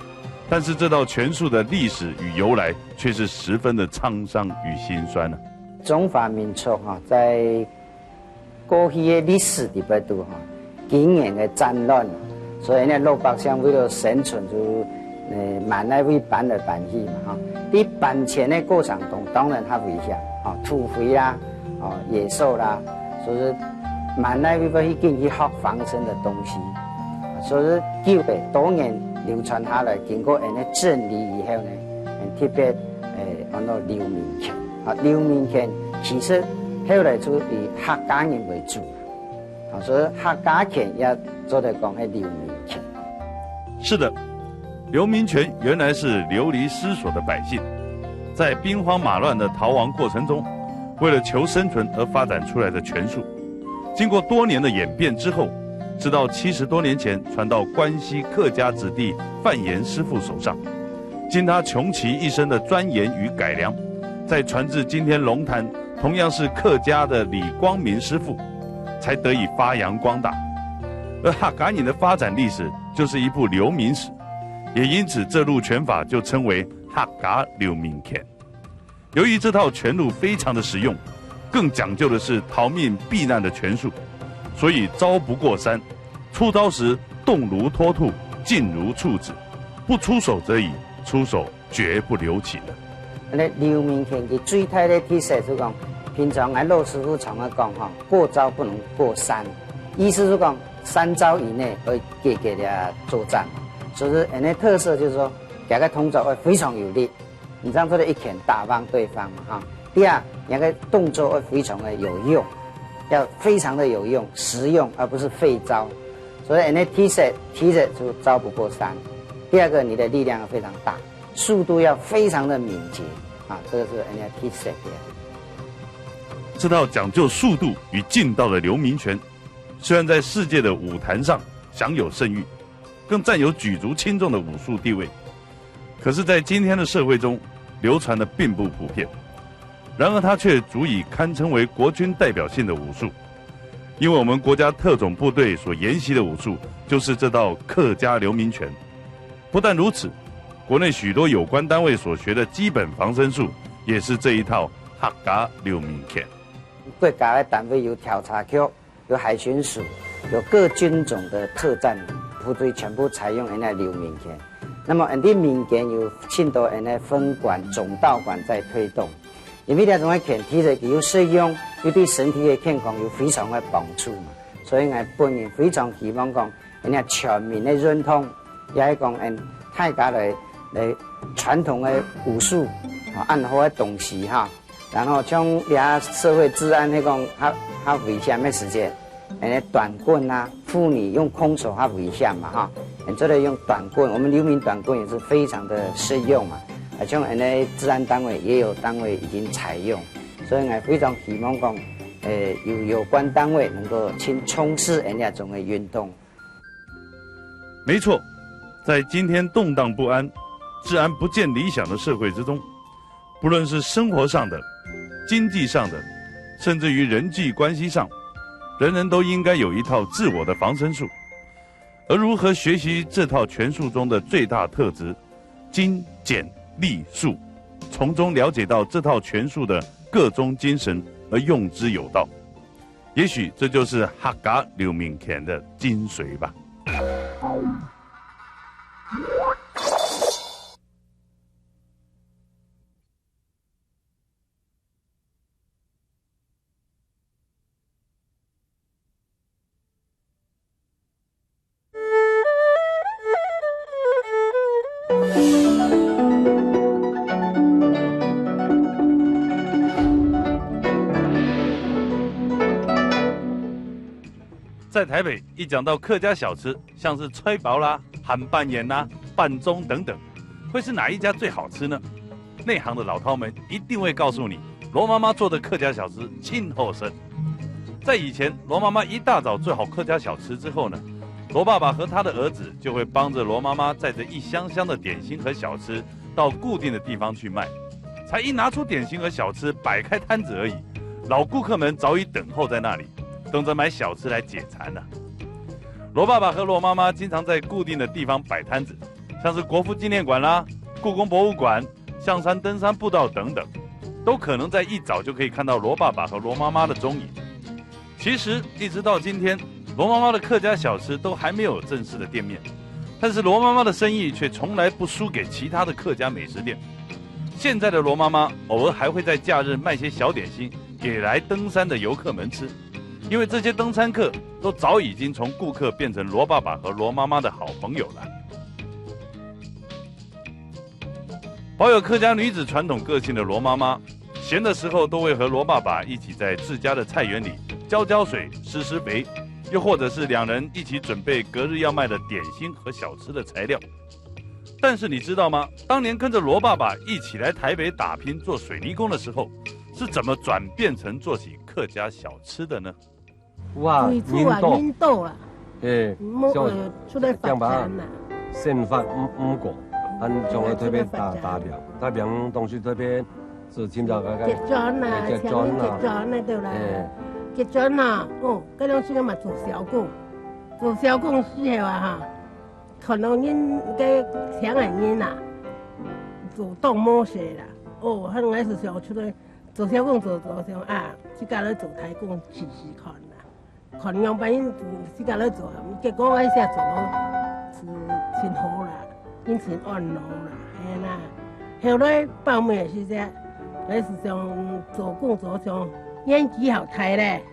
但是这套拳术的历史与由来却是十分的沧桑与心酸呢。中华民族哈，在过去的历史里背肚哈，经验的战乱，所以呢，老百姓为了生存，就呃蛮来为搬来搬去嘛哈。在搬迁的过程中，当然较危险哈，土匪啦，哦野兽啦，所以蛮来为要去进去学防身的东西，所以久的多年流传下来，经过人的整理以后呢，特别诶安到刘铭权。啊，刘铭权其实后来就以客家人为主。 啊，所以客家拳也做得讲是刘铭权。是的，刘铭权原来是流离失所的百姓，在兵荒马乱的逃亡过程中，为了求生存而发展出来的拳术。经过多年的演变之后，直到七十多年前传到关西客家子弟范岩师傅手上。经他穷其一生的钻研与改良，再传至今天龙潭同样是客家的李光明师傅，才得以发扬光大。而客家拳的发展历史就是一部流民史，也因此这路拳法就称为客家流民拳。由于这套拳路非常的实用，更讲究的是逃命避难的拳术，所以招不过三，出招时动如脱兔，进如处子，不出手则已，出手绝不留情的。那刘铭权佢最大的特色就讲，平常俺老师傅常常讲哈，过招不能过三，意思是讲三招以内要解决了作战，所以说俺的特色就是说，这个动作会非常有力，你这样做的一拳打翻对方嘛哈。第二，你那个动作会非常的有用，要非常的有用，实用，而不是废招。所以俺的特色，第一就招不过三，第二个你的力量要非常大。 速度要非常的敏捷啊，这个是人家 T set 的。这套讲究速度与劲道的刘铭权，虽然在世界的舞坛上享有盛誉，更占有举足轻重的武术地位，可是，在今天的社会中，流传的并不普遍。然而，它却足以堪称为国军代表性的武术。 因为我们国家特种部队所研习的武术就是这套客家流民拳。不但如此，国内许多有关单位所学的基本防身术也是这一套客家流民拳。国家的单位有调查局，有海巡署，有各军种的特战部队，全部采用人家流民拳。那么，俺的民间有很多人的分馆、总道馆在推动。 因为这种个拳其实佢有实用，又对身体的健康有非常个帮助嘛。所以我本人非常希望讲，人家全民的认同，也系讲，嗯，大家来来传统的武术，啊，安好个东西哈。然后像这社会治安，系讲，哈，哈危险个时间， 哎，短棍啊，妇女用空手哈危险嘛哈，你做得用短棍，我们流民短棍也是非常的适用嘛。啊，像俺的治安单位也有单位已经采用，所以我非常希望讲，呃，有有关单位能够去从事俺这种的运动。没错，在今天动荡不安、治安不见理想的社会之中， 不论是生活上的、经济上的，甚至于人际关系上，人人都应该有一套自我的防身术。而如何学习这套拳术中的最大特质——精简力速，从中了解到这套拳术的各中精神而用之有道，也许这就是客家流民拳的精髓吧。在台北，一讲到客家小吃，像是炊包啦、鹹粄圓啦、粄粽等等，会是哪一家最好吃呢？内行的老饕们一定会告诉你，罗妈妈做的客家小吃尽好吃。在以前，罗妈妈一大早做好客家小吃之后呢，罗爸爸和他的儿子就会帮着罗妈妈载着一箱箱的点心和小吃到固定的地方去卖。才一拿出点心和小吃，摆开摊子而已，老顾客们早已等候在那里，等着买小吃来解馋了。罗爸爸和罗妈妈经常在固定的地方摆摊子，像是国父纪念馆啦、故宫博物馆、象山登山步道等等，都可能在一早就可以看到罗爸爸和罗妈妈的踪影。其实一直到今天，罗妈妈的客家小吃都还没有正式的店面，但是罗妈妈的生意却从来不输给其他的客家美食店。现在的罗妈妈偶尔还会在假日卖些小点心给来登山的游客们吃，因为这些登山客都早已经从顾客变成罗爸爸和罗妈妈的好朋友了。保有客家女子传统个性的罗妈妈，闲的时候都会和罗爸爸一起在自家的菜园里浇浇水、施施肥，又或者是两人一起准备隔日要卖的点心和小吃的材料。但是你知道吗？当年跟着罗爸爸一起来台北打拼做水泥工的时候，是怎么转变成做起客家小吃的呢？哇，最初啊，人多，人多啊，哎，莫呃出来发展啦。生活毋毋过，咱从来特别打打拼，打拼东西特别是寻找个个，结砖啦，哎结像你结砖啦，砖个对啦，哎，结砖啦，哦，搿种时间嘛做小工，做小工时候啊哈，看到人个请个人啦，做当无事啦，哦，还硬是想出来做小工做做想啊，自家来做大工试试看啦。 看样板因自家来做，结果𠊎写做咯，是真好啦，因真安乐啦，嘿啦。后來報名个時節，𠊎是想做工作想年紀好大咧，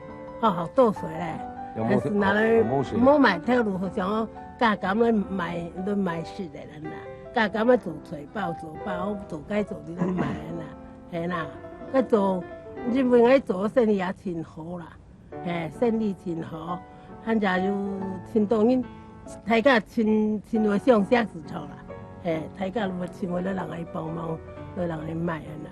吼，好多歲咧，有還是拿來無事？莫買頭路，想講加減來買來買食个人啦，加減來做菜包、做包、做雞做你來買人啦，嘿啦，該做，因為𠊎做生意也真好啦。 嘿，生理真好，還有有真多人，大家真真會相惜就著啦。嘿，大家有尋會了人來幫忙，了人來買啊啦。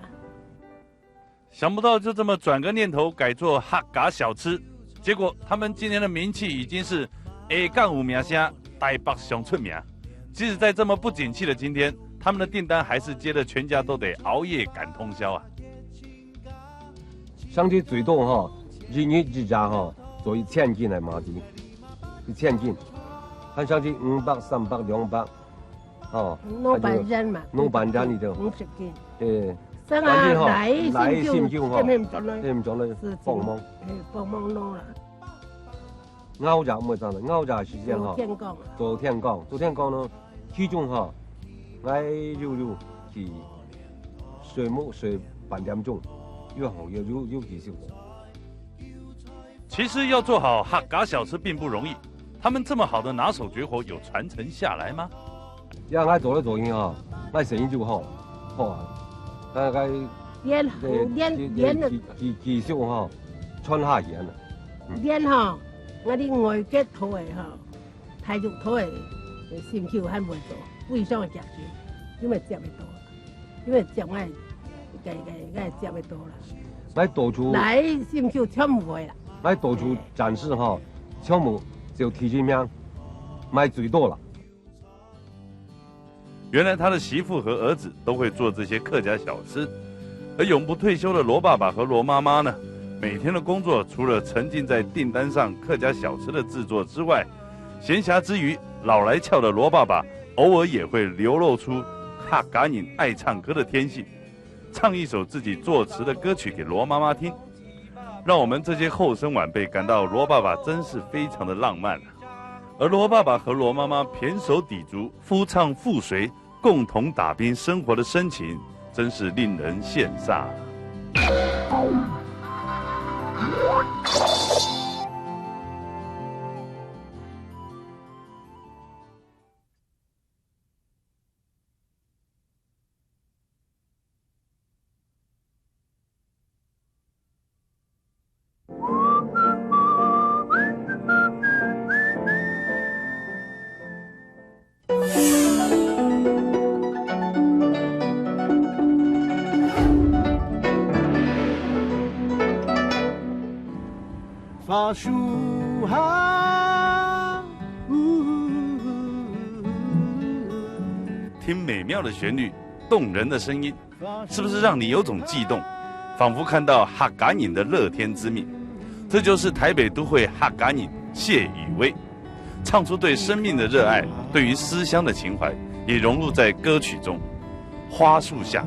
想不到就这么转个念头改做客家小吃，结果他们今年的名气已经是下港有名声，台北上出名。即使在这么不景气的今天，他们的订单还是接得全家都得熬夜赶通宵啊。 上去最多吼，一日一隻吼，做一千斤个麻糍，一千斤，還上去五百、三百、兩百，吼，弄半天嘛，弄半天你就，五十斤。誒，生反正吼，啊，來來心就心就吼這邊轉來，這種咧是幫忙。嘿，幫忙弄啦。熬夜毋會真个，熬夜時間吼，做天光啊，做天光，做天光呢，其中吼，𠊎有有去睡目睡半點鐘，有好有有有去休息。其实要做好客家小吃并不容易，他们这么好的拿手绝活有传承下来吗？呀，𠊎做來做去吼，𠊎生意就好，好啊，大概練練練幾幾幾幾少吼，穿下去啊。練吼，𠊎哋外國討个吼，大陸討个心臼還袂做，非常个夾手，因為接得到，因為接𠊎个个个接得到啦。來到處來心臼全部會啦。來到處展示吼，全部就第一名，賣最多啦。原来他的媳妇和儿子都会做这些客家小吃，而永不退休的罗爸爸和罗妈妈呢，每天的工作除了沉浸在订单上客家小吃的制作之外，闲暇之余，老来俏的罗爸爸偶尔也会流露出客家人爱唱歌的天性，唱一首自己作词的歌曲给罗妈妈听，让我们这些后生晚辈感到罗爸爸真是非常的浪漫啊。而罗爸爸和罗妈妈胼手抵足，夫唱妇随，共同打拼生活的深情，真是令人羡煞。花树下，呜。听美妙的旋律，动人的声音，是不是让你有种悸动，仿佛看到客家人的乐天知命？这就是台北都会客家人谢宇威，唱出对生命的热爱，对于思乡的情怀，也融入在歌曲中。《花树下》，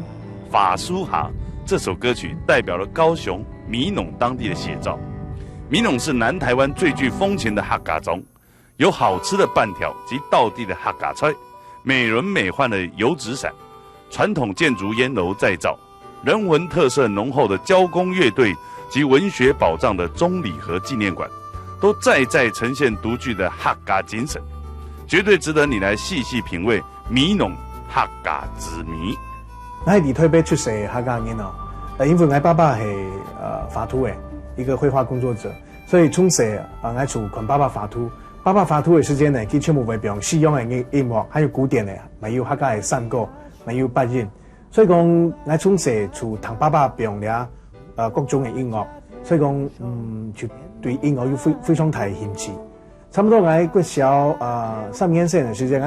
《法苏哈》这首歌曲代表了高雄美浓当地的写照。美浓是南台湾最具风情的客家庄，有好吃的粄条及道地的客家菜，美轮美奐的油纸伞，传统建筑烟楼再造，人文特色浓厚的交工乐队及文学宝藏的中里河纪念馆，都再再呈现独具的客家精神，绝对值得你来细细品味美浓客家之美。𠊎係在台北出世个客家人哦，呃，因為𠊎爸爸係，呃，畫圖个，一個繪畫工作者，所以從細，呃，𠊎就看爸爸畫圖。爸爸畫圖个時間呢，佢全部會用西洋个音，音樂，還有古典个，還有客家个山歌，還有八音。所以講，𠊎從細就聽爸爸用這，呃，各種个音樂，所以講，嗯，就對音樂有非，非常大个興趣。差不多𠊎國小，呃，三年生个時間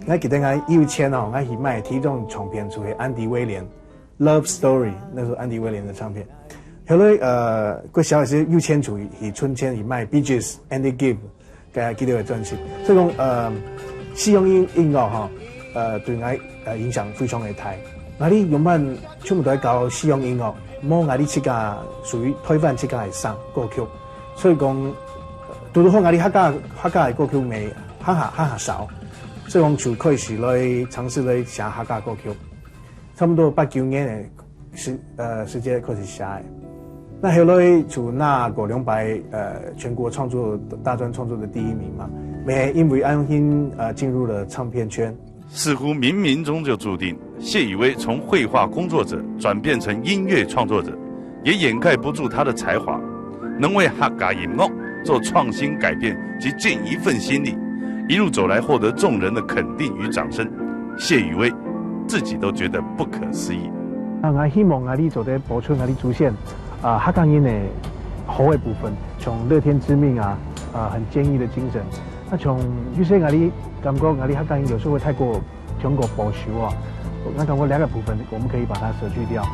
，𠊎，𠊎記得𠊎有錢哦，𠊎去買第一張唱片，就係安迪威廉，Love Story，那時候安迪威廉的唱片。後來，呃，國小个時候有錢就去存錢去買 Bee Gees、Andy Gibb，个佢兜个專輯。所以講，呃，西洋音，音樂吼，呃，對𠊎，呃，影響非常个大。𠊎俚原本全部都係搞西洋音樂，無𠊎俚自家屬於台灣自家个聲歌曲。所以講，呃，堵堵好𠊎俚客家，客家个歌曲乜還較，還較少。所以講就開始來嘗試來寫客家歌曲。 差不多八九年个時，呃，時間開始寫个。那後來就拿過兩擺，呃，全國創作大專創作的第一名嘛，也因為恁樣，呃，進入了唱片圈。似乎冥冥中就注定，謝宇威從繪畫工作者轉變成音樂創作者，也掩蓋不住他的才華。 能為客家音樂做創新改變及盡一份心力，一路走來獲得眾人的肯定與掌聲，謝宇威自己都覺得不可思議。啊，𠊎希望𠊎俚做得保存𠊎俚祖先，啊，客家人个好个部分，像樂天知命啊，啊，很堅毅的精神。啊，像有時𠊎俚感覺𠊎俚客家人有時候會太過 中國保守啊，𠊎感覺這個部分我們可以把它捨去掉。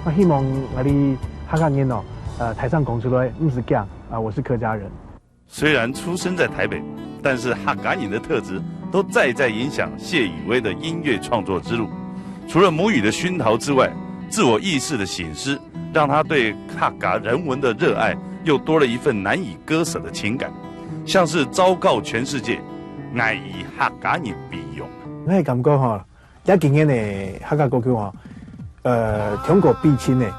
𠊎希望𠊎俚客家人哦，呃，大聲講出來，毋使驚啊，我是客家人。雖然出生在台北，但是客家人的特質都在在影響謝宇威的音樂創作之路。除了母語的熏陶之外，自我意識的省思，讓他對客家人文的熱愛又多了一份難以割捨的情感。 像是昭告全世界，𠊎以客家人為榮。𠊎个感覺吼，這幾年个客家歌曲吼，呃，中國比親个，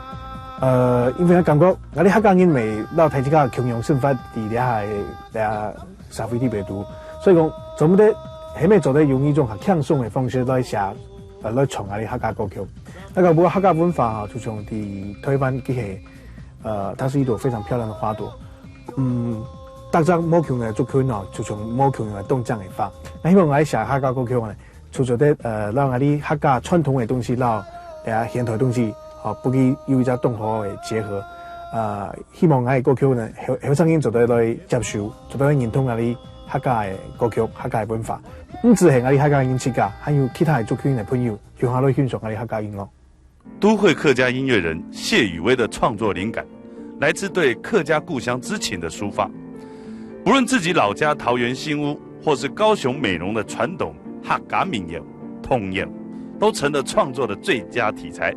呃，因為𠊎感覺𠊎俚客家人乜摎大自家共樣生活在這下个，這下社會裡背肚，所以講，做毋得，係毋得做得用一種較輕鬆个方式來寫，呃，來唱𠊎俚客家歌曲。那個，不過客家文化吼，就像在台灣，佢係，呃，它是一朵非常漂亮的花朵。 嗯，逐隻無共个族群哦，就像無共个當靚个花。𠊎希望𠊎寫客家歌曲呢，除咗得，呃，摎𠊎俚客家傳統个東西，摎這現代東西，吼，分佢有一隻當好个結合。呃，希望𠊎个歌曲呢，後，後生人做得來接受，做得來認同𠊎俚客家个歌曲、客家个文化。毋只係𠊎俚客家人自家，還有其他个族群个朋友，共下來欣賞𠊎俚客家音樂。 都會客家音樂人謝宇威的創作靈感，來自對客家故鄉之情的抒發。不論自己老家桃園新屋，或是高雄美濃的傳統客家民謠、童謠，都成了創作的最佳題材。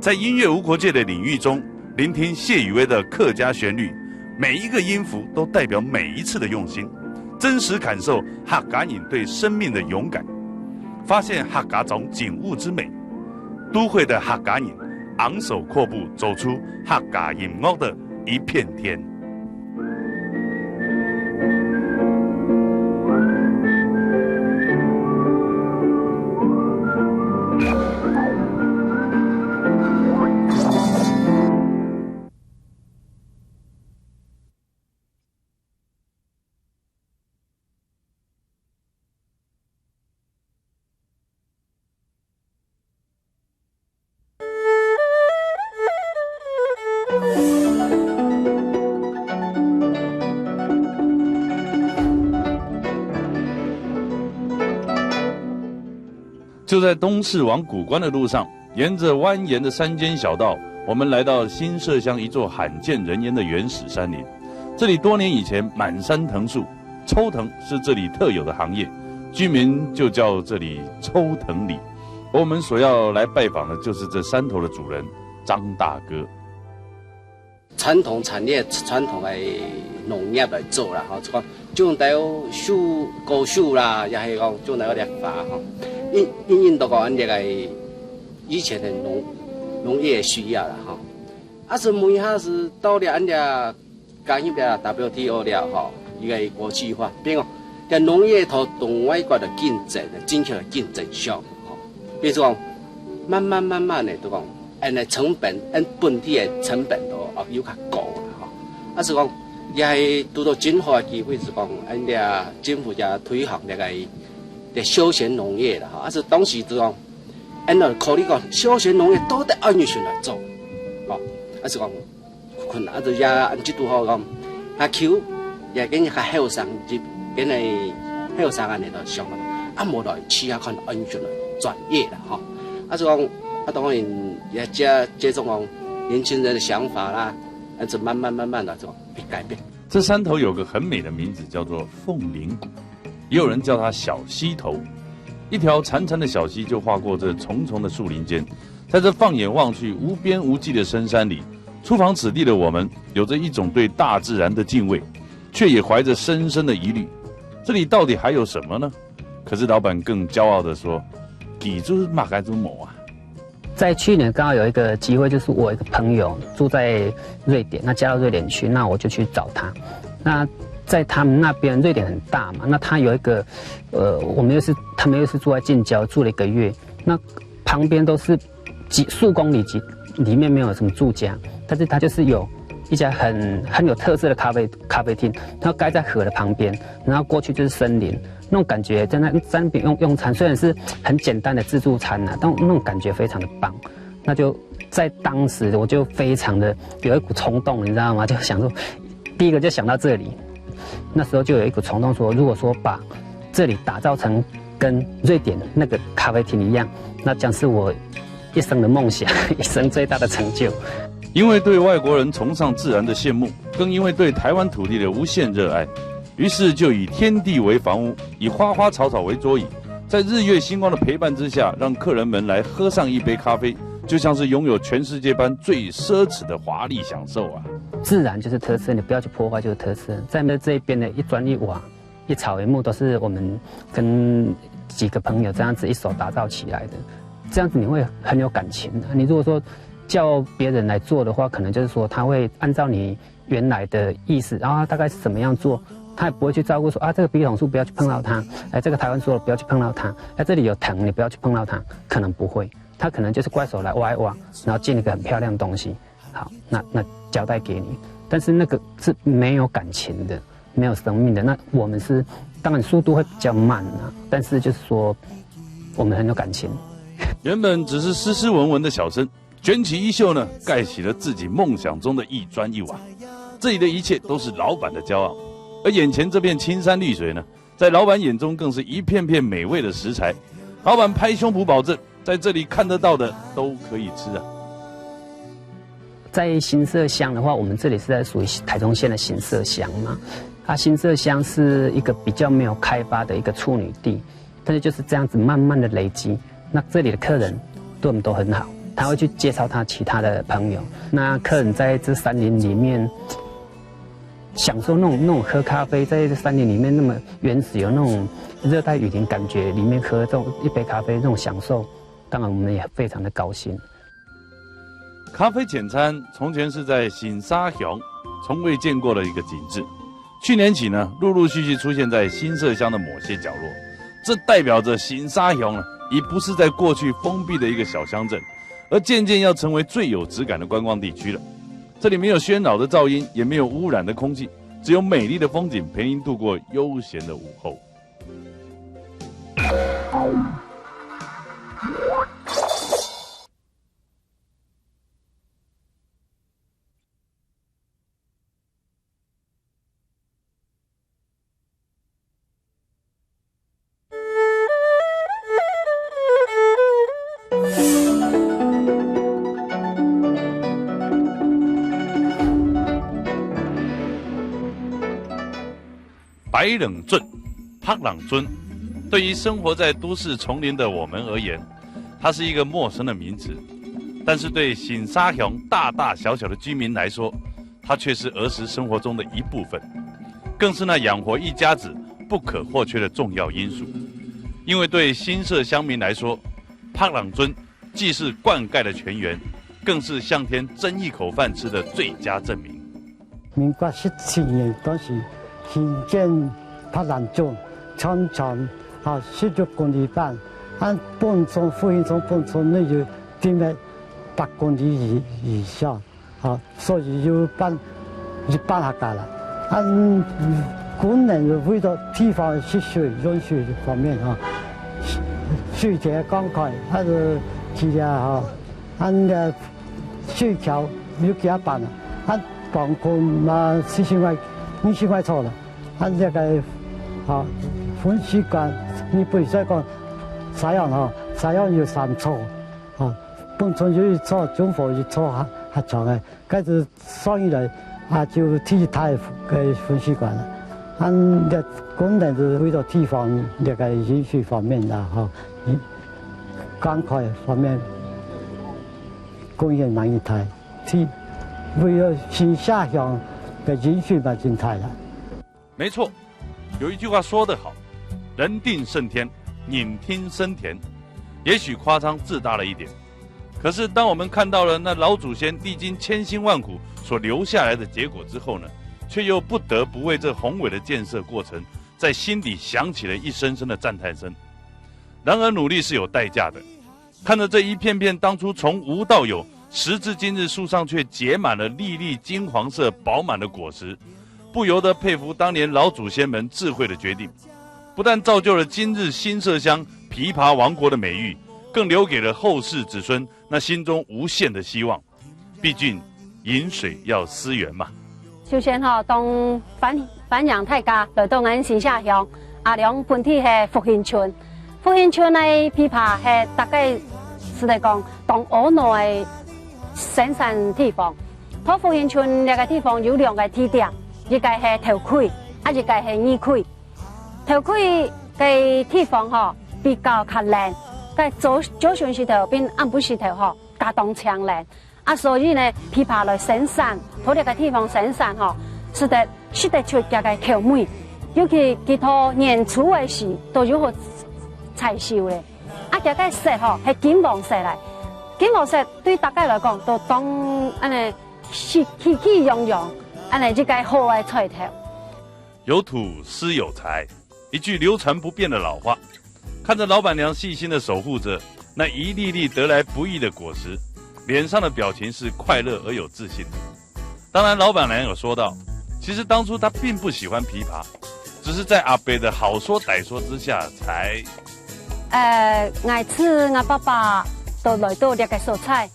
在音樂無國界的領域中，聆聽謝宇威的客家旋律，每一個音符都代表每一次的用心，真實感受客家人對生命的勇敢。 發現客家庄景物之美，都會的客家人昂首闊步走出客家音樂的一片天。就在东势往古关的路上，沿着蜿蜒的山间小道，我们来到新社乡一座罕见人烟的原始山林。这里多年以前满山藤树，抽藤是这里特有的行业，居民就叫这里抽藤里。而我们所要来拜访的就是这山头的主人张大哥。传统产业、传统个农业来做啦，吼，就讲种豆、树、果树啦，也系讲种豆个绿化吼。因因应到讲俺这个以前的农农业需要啦，吼。啊，是每下是到了俺这加入了 W T O 了吼，一个国际化，比如讲，在农业头同外国的竞争，进口的竞争上，吼，比如讲，慢慢慢慢的都讲，俺的成本，俺本地的成本都哦有较高啦，吼。啊，是讲，也系堵到真好的机会，是讲，俺这政府也推行那个的休闲农业啦，吼。啊，是当时就讲，俺来考虑讲，休闲农业到底安怎样来做，吼，啊，是讲 困难，啊，就也按制度好讲，啊，求也跟較后生，就跟个后生安尼个想法，啊，无来试下看安全个专业啦，吼。啊，就讲，啊，当然也接接种讲年轻人的想法啦，啊，就慢慢慢慢的就会改变。这山头有个很美的名字，叫做凤林谷，也有人叫它小溪头。一条潺潺的小溪就划过这重重的树林间，在这放眼望去无边无际的深山里，初访此地的我们，有着一种对大自然的敬畏，却也怀着深深的疑虑。这里到底还有什么呢？可是老板更骄傲地说：“记住马该祖母啊！”在去年刚好有一个机会，就是我一个朋友住在瑞典，那嫁到瑞典去，那我就去找他。那在他们那边，瑞典很大嘛，那他有一个，呃，我们又是他们又是住在近郊，住了一个月，那旁边都是几数公里几里面没有什么住家，但是它就是有一家很很有特色的咖啡咖啡厅，它盖在河的旁边，然后过去就是森林，那种感觉在那在那边用用餐，虽然是很简单的自助餐呐、但那种感觉非常的棒。那就在当时我就非常的有一股冲动，你知道吗？就想说，第一个就想到这里，那时候就有一股冲动说，如果说把这里打造成跟瑞典那个咖啡厅一样，那将是我一生的梦想，一生最大的成就。因为对外国人崇尚自然的羡慕，更因为对台湾土地的无限热爱，于是就以天地为房屋，以花花草草为桌椅，在日月星光的陪伴之下，让客人们来喝上一杯咖啡，就像是拥有全世界般最奢侈的华丽享受啊！自然就是特色，你不要去破坏就是特色。在这一边的一砖一瓦、一草一木，都是我们跟几个朋友这样子一手打造起来的，这样子你会很有感情。你如果说叫别人来做的话，可能就是说他会按照你原来的意思，然后他大概是怎么样做，他也不会去照顾说啊，这个笔筒树不要去碰到它，哎，这个台湾说了不要去碰到它，哎，这里有藤你不要去碰到它，可能不会，他可能就是怪手来挖一挖，然后建一个很漂亮的东西，好，那那交代给你，但是那个是没有感情的，没有生命的。那我们是当然速度会比较慢啊，但是就是说我们很有感情。原本只是斯斯文文的小生，卷起衣袖呢，盖起了自己梦想中的一砖一瓦。这里的一切都是老板的骄傲，而眼前这片青山绿水呢，在老板眼中更是一片片美味的食材。老板拍胸脯保证，在这里看得到的都可以吃啊。在新社乡的话，我们这里是在属于台中县的新社乡嘛。啊，新社乡是一个比较没有开发的一个处女地，但是就是这样子慢慢的累积，那这里的客人对我们都很好，他会去介绍他其他的朋友。那客人在这山林里面享受那种那种喝咖啡，在这山林里面那么原始，有那种热带雨林感觉，里面喝这种一杯咖啡那种享受，当然我们也非常的高兴。咖啡简餐从前是在新社乡从未见过的一个景致，去年起呢，陆陆续续出现在新社乡的某些角落。这代表着新社乡呢，已不是在过去封闭的一个小乡镇，而渐渐要成为最有质感的观光地区了。这里没有喧闹的噪音，也没有污染的空气，只有美丽的风景陪您度过悠闲的午后。白冷圳、白冷圳，对于生活在都市丛林的我们而言，它是一个陌生的名词，但是对新社乡大大小小的居民来说，它却是儿时生活中的一部分，更是那养活一家子不可或缺的重要因素。因为对新社乡民来说，白冷圳既是灌溉的泉源，更是向天争一口饭吃的最佳证明。民国十七年，当时兴建白冷圳，全长啊十六公里半，按本村、复兴村本村呢有定了八公里以以上。啊，所以有半一半客家啦。啊，嗯，功能是为了地方的蓄水、用水方面啊，水田灌溉，还是起来哈，啊，那个水桥有几下板啊，啊，防空嘛，四千块、二千块错了，啊，那个，啊，分水管，你不是讲这样哈，这样有三错，啊，本村有一错，中和一错，还还长的。 开始算起来，啊，就第一大个分水管了。俺个功能是为了地方那个饮水方面啦，哈，饮灌溉方面贡献蛮一大，去为了新社乡个饮水蛮一大了。 没错，有一句话说得好，“人定胜天，人定胜田”，也许夸张自大了一点。可是，当我们看到了那老祖先历经千辛万苦所留下来的结果之后呢，却又不得不为这宏伟的建设过程，在心底响起了一声声的赞叹声。然而，努力是有代价的。看着这一片片当初从无到有，时至今日树上却结满了粒粒金黄色饱满的果实，不由得佩服当年老祖先们智慧的决定。不但造就了今日新社乡枇杷王国的美誉，更留给了后世子孙那心中无限的希望。毕竟，饮水要思源嘛。首先吼，同欢欢迎大家来到俺新社乡。阿良本地系复兴村，复兴村个枇杷系大概是来讲当热闹个生产地方。到复兴村这个地方有两个地点，一个系头开，啊，一个系二开。头开个地方吼比较较冷，个早早晨时头并暗晡时头吼，加当清冷。 啊，所以呢，枇杷來生產，到這个地方生產吼，使得食得出佢个口味，尤其佢到年初个時，都有好採收咧。啊，佢个色吼，係金黃色來，金黃色對大家來講，都當恁呢喜喜氣洋洋，恁呢一个好个彩頭。 有土斯有财，一句流传不变的老话。看着老板娘细心地守护着那一粒粒得来不易的果实，脸上的表情是快乐而有自信的。当然，老板娘有说到，其实当初她并不喜欢枇杷，只是在阿伯的好说歹说之下才……呃，𠊎自𠊎爸爸都來到這个所在，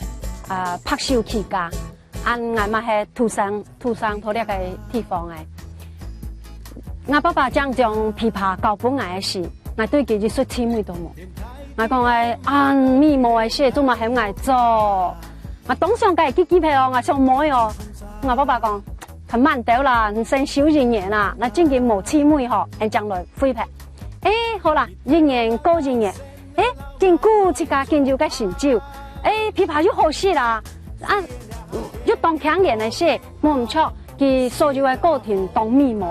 啊，白手起家。 恁𠊎嘛係土生土生到這个地方个。𠊎爸爸正將枇杷交分𠊎个時，𠊎對佢一息趣味都無。𠊎講个恁美味个事，做麼喊𠊎做？𠊎當想該佢佢陪哦，𠊎想妹哦。𠊎爸爸講，還慢兜啦，你先休一年啦，若真經無趣味吼，俺正來回陪。誒，好啦，一年過一年， 誒，緊顧自家緊有个成就，誒，枇杷又好食啦，啊，又當輕盈个食，無毋著，佢所有个過程當美味，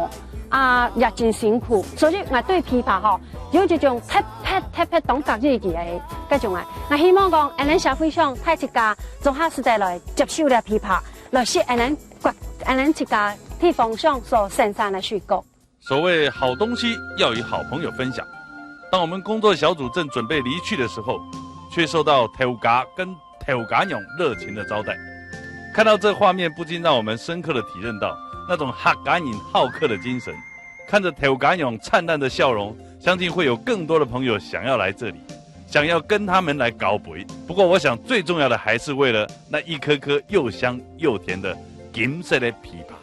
啊，也真辛苦，所以𠊎對枇杷吼，有一種特別特別當合意佢个該種啊。𠊎希望講，俺等社會上大自家做下使得來接受這枇杷，來食俺等國俺等自家地方上所生產个水果。 所谓好东西要与好朋友分享。当我们工作小组正准备离去的时候，却受到头家跟头家娘热情的招待。看到这画面，不禁让我们深刻的体认到那种客家人好客的精神。看着头家娘灿烂的笑容，相信会有更多的朋友想要来这里，想要跟他们来交陪。不过，我想最重要的还是为了那一颗颗又香又甜的金色的枇杷。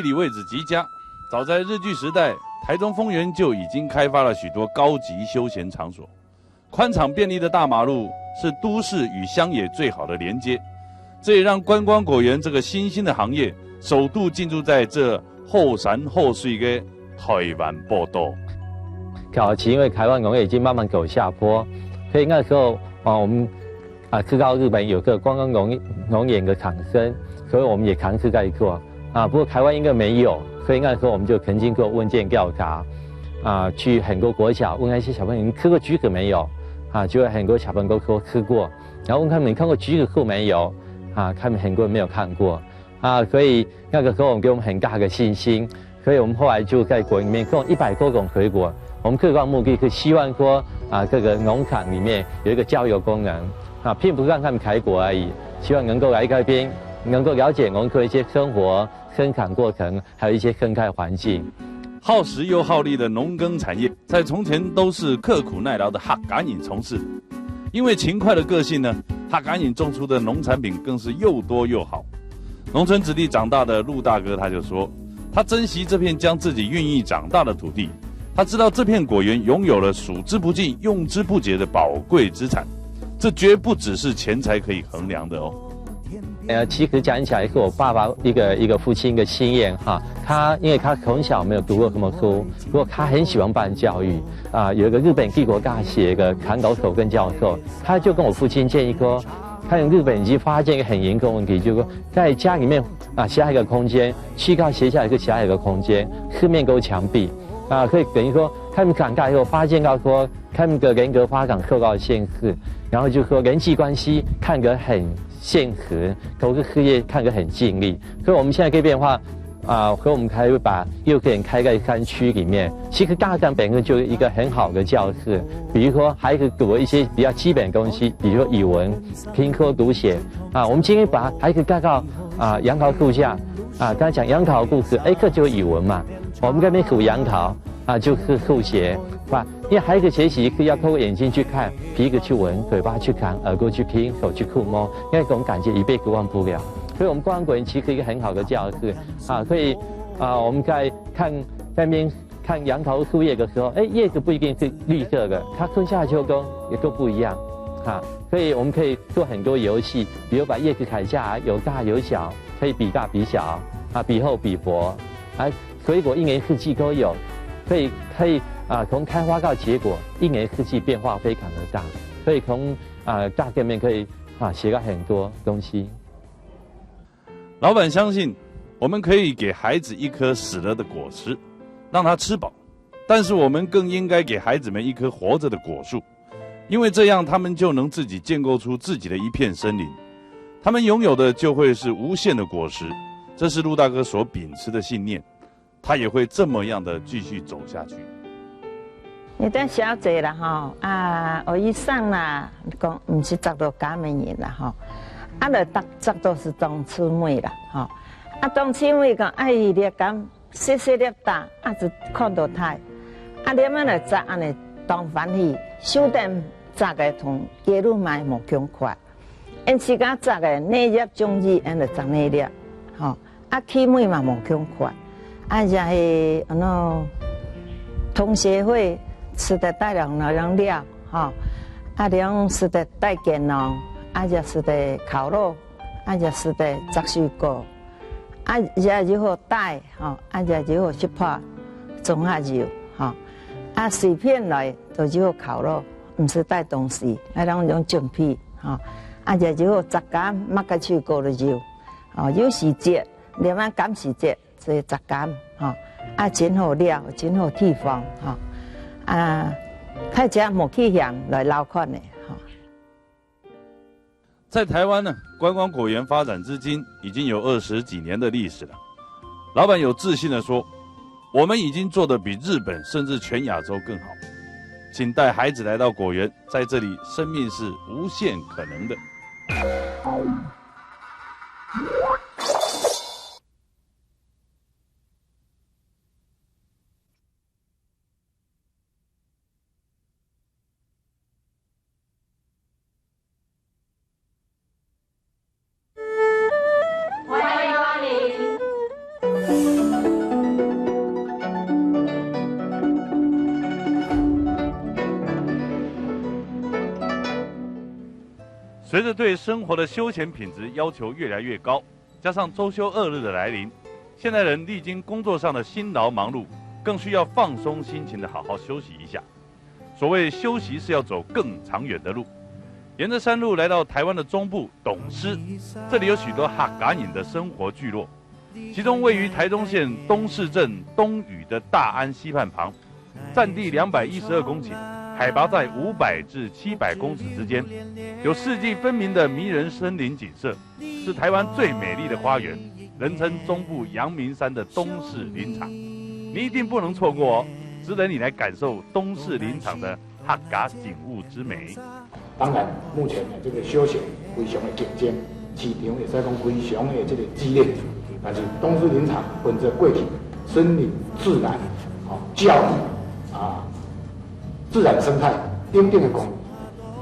地理位置极佳，早在日据时代，台中丰原就已经开发了许多高级休闲场所。宽敞便利的大马路是都市与乡野最好的连接，这也让观光果园这个新兴的行业首度进驻在这好山好水的台湾宝岛。早期因为台湾农业已经慢慢走下坡，所以那时候啊，我们啊知道日本有个观光农农园的产生，所以我们也尝试在做啊。不过台湾因为没有，所以那时候我们就曾经做问卷调查啊，去很多国小问那些小朋友：“你吃过橘子没有？”啊，就有很多小朋友都说吃过。然后问他们：“你看过橘子树没有？”啊，他们很多人没有看过啊，所以那个时候给我们很大的信心。所以我们后来就在果园里面种一百多种水果。我们最重要的目的是希望说啊，这个农场里面有一个交流功能啊，并不是让他们采果而已，希望能够来这边，能够了解农村一些生活、生产过程，还有一些生态环境。耗时又耗力的农耕产业，在从前都是刻苦耐劳的客家人从事的。因为勤快的个性呢，客家人种出的农产品更是又多又好。农村子弟长大的陆大哥他就说，他珍惜这片将自己孕育长大的土地，他知道这片果园拥有了数之不尽、用之不竭的宝贵资产，这绝不只是钱财可以衡量的哦。呃，其实讲起来是我爸爸一个一个父亲一个心愿哈。他因为他从小没有读过什么书，不过他很喜欢办教育啊。有一个日本帝国大学一个长岛守正教授，他就跟我父亲建议说，他用日本已经发现一个很严重的问题，就是说在家里面啊，其他一个空间，去到学校也是其他一个空间，四面都是墙壁啊，所以等于说他们长大以后发现到说，他们的人格发展受到限制，然后就说人际关系看得很现实，投资事业看得很尽力。所以我们现在这边的话，啊，所以我们才会把幼稚园开在山区里面。其实大山本身就是一个很好的教室，比如说孩子读了一些比较基本的东西，比如说语文、听说读写啊。我们今天把孩子带到啊杨桃树下啊，刚才讲杨桃的故事，哎，这就是语文嘛。我们这边数杨桃啊，就是数学，是吧？因为孩子学习是要透过眼睛去看，鼻子去闻，嘴巴去尝，耳朵去听，手去触摸，那种感觉一辈子忘不了。所以我们观光果园其实一个很好的教室啊，所以啊，我们在看那边看杨桃树叶的时候，哎，叶子不一定是绿色的，它春夏秋冬也都不一样啊，所以我们可以做很多游戏，比如把叶子采下来，有大有小，可以比大比小啊，比厚比薄，啊，水果一年四季都有，所以可以啊，从开花到结果，一年四季变化非常的大，所以从啊大片面可以啊学到很多东西。老板相信，我们可以给孩子一颗死了的果实，让他吃饱，但是我们更应该给孩子们一棵活着的果树，因为这样他们就能自己建构出自己的一片森林。他们拥有的就会是无限的果实，这是陆大哥所秉持的信念。他也会这么样的继续走下去。你等小姐啦吼，啊，我一上啦，讲毋是十六柑的人啦吼，啊，就十十都是当姊妹啦吼，啊，当姊妹讲，哎，你柑细细粒打，啊，就看到大，啊，你们来摘安尼当欢喜，收点摘个同耶路买无共款。 因自家摘个，哪粒中意，因就摘哪粒，吼。啊，气味嘛无共款。啊，也是安怎，同学会食得带人来人了，吼。啊，人食得带健康，啊，也食得烤肉，啊，也食得摘水果，啊，也有好带，吼，啊，也有好食破，总下有，吼。啊，随便来都有好烤肉，毋使带东西，啊，人用准备，吼。 啊，也有摘柑，擘个手果都有。哦，有时节，连番柑时节，所以摘柑，吼。啊，真好料，真好地方，吼。啊，大家莫去嫌来老款的，吼。在台湾呢，观光果园发展至今已经有二十几年的历史了。老板有自信地说，我们已经做得比日本甚至全亚洲更好。请带孩子来到果园，在这里，生命是无限可能的。随着对生活的休闲品质要求越来越高，加上周休二日的来临，现代人历经工作上的辛劳忙碌，更需要放松心情的好好休息一下。所谓休息，是要走更长远的路。沿着山路来到台湾的中部董氏，这里有许多客家人的生活聚落，其中位于台东县东势镇东嶼的大安溪畔旁，占地两百一十二公顷，海拔在五百至七百公尺之间，有四季分明的迷人森林景色，是台湾最美丽的花园，人称中部阳明山的东势林场。你一定不能错过哦，值得你来感受东势林场的客家景物之美。当然，目前呢，这个休闲非常的竞争，市场会使讲非常的这个激烈，但是东势林场本着过去森林、自然、哦，教育啊、自然生态等等的功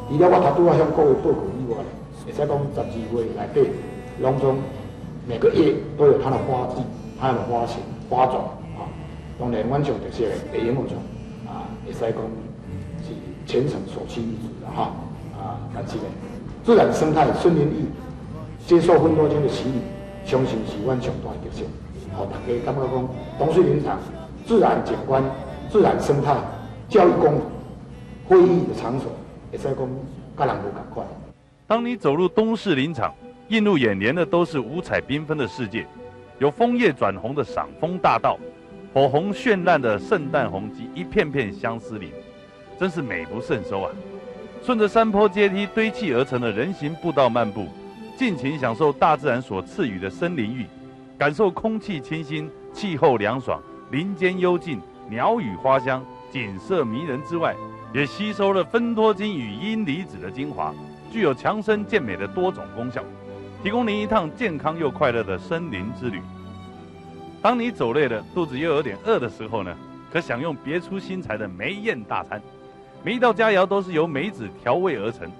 能，除了我头拄仔向各位报告以外，会使讲十二月内底，拢总每个月都有它的花季、它的花型、花种啊。当然，阮上特色的北萤火虫啊，会使讲是全省首屈一指的哈。啊，但是呢，自然生态森林浴接受芬多精的洗礼，相信是阮上大的特色。好，大家感觉讲，东势林场自然景观、自然生态、教育功能、会议的场所，会使讲甲人无共款。当你走入东势林场，映入眼帘的都是五彩缤纷的世界，有枫叶转红的赏枫大道，火红绚烂的圣诞红及一片片相思林，真是美不胜收啊！顺着山坡阶梯堆砌而成的人行步道漫步，尽情享受大自然所赐予的森林浴，感受空气清新、气候凉爽、林间幽静、鸟语花香、景色迷人之外，也吸收了芬多精与阴离子的精华，具有强身健美的多种功效，提供您一趟健康又快乐的森林之旅。当你走累了，肚子又有点饿的时候呢，可享用别出心裁的梅宴大餐。每一道佳肴都是由梅子调味而成，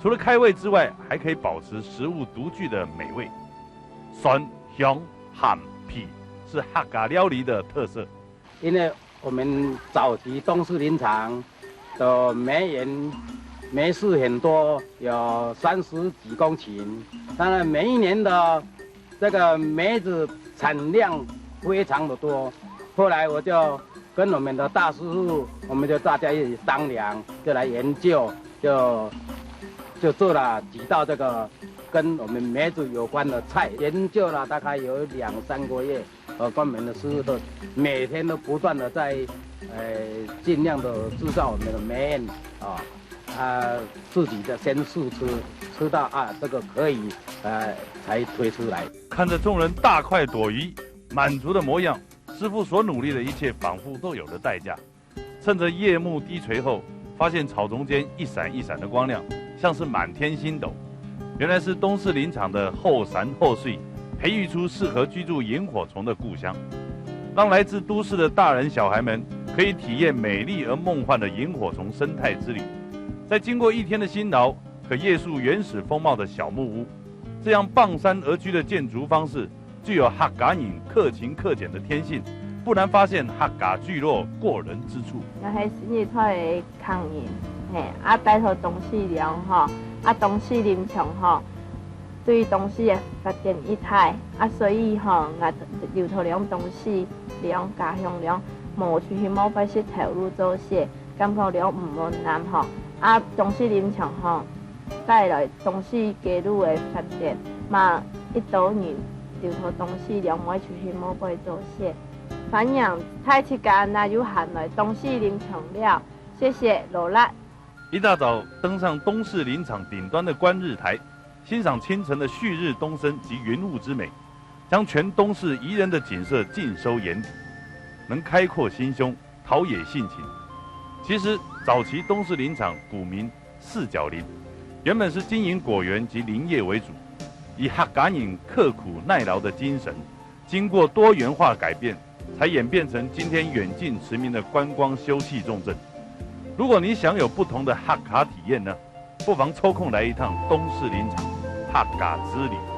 除了开胃之外，还可以保持食物独具的美味。酸、香、鹹、皮是客家料理的特色。因为我们早期东势林场的梅园，梅树很多，有三十几公顷，当然每一年的这个梅子产量非常的多。后来我就跟我们的大师傅，我们就大家一起商量，就来研究，就就做了几道这个跟我们梅子有关的菜。研究了大概有两三个月，呃，跟我们的师傅都每天都不断的在，呃，尽量的制造我们的梅宴啊，他自己的先试吃，吃到啊这个可以，呃，才推出来。看着众人大快朵颐、满足的模样，师傅所努力的一切仿佛都有了代价。趁着夜幕低垂后，发现草丛间一闪一闪的光亮，像是满天星斗。原来是东势林场的后山后水培育出适合居住萤火虫的故乡，让来自都市的大人小孩们可以体验美丽而梦幻的萤火虫生态之旅。在经过一天的辛劳，可夜宿原始风貌的小木屋，这样傍山而居的建筑方式，具有客家人克勤克俭的天性，不难发现客家聚落过人之处。我係新一代个客人，嘿，啊，戴到东勢鄉吼，啊，东勢林場吼，对东勢个发展一帶，啊，所以吼，𠊎留到兩东勢兩家鄉兩，無出去，無法去投入做事，感觉兩毋滿足吼。啊，东勢林場吼， 帶來東勢街路个發展，嘛一兜人留到東勢兩尾出去無會做事。歡迎大自家若有閒來東勢林場尞，謝謝，勞力。一大早登上东势林场顶端的观日台，欣赏清晨的旭日东升及云雾之美，将全东势宜人的景色尽收眼底，能开阔心胸，陶冶性情。其实早期东势林场古名四角林，原本是经营果园及林业为主，以客家人刻苦耐劳的精神，经过多元化改变，才演变成今天远近驰名的观光休憩重镇。如果你想有不同的客家体验呢，不妨抽空来一趟东势林场客家之旅。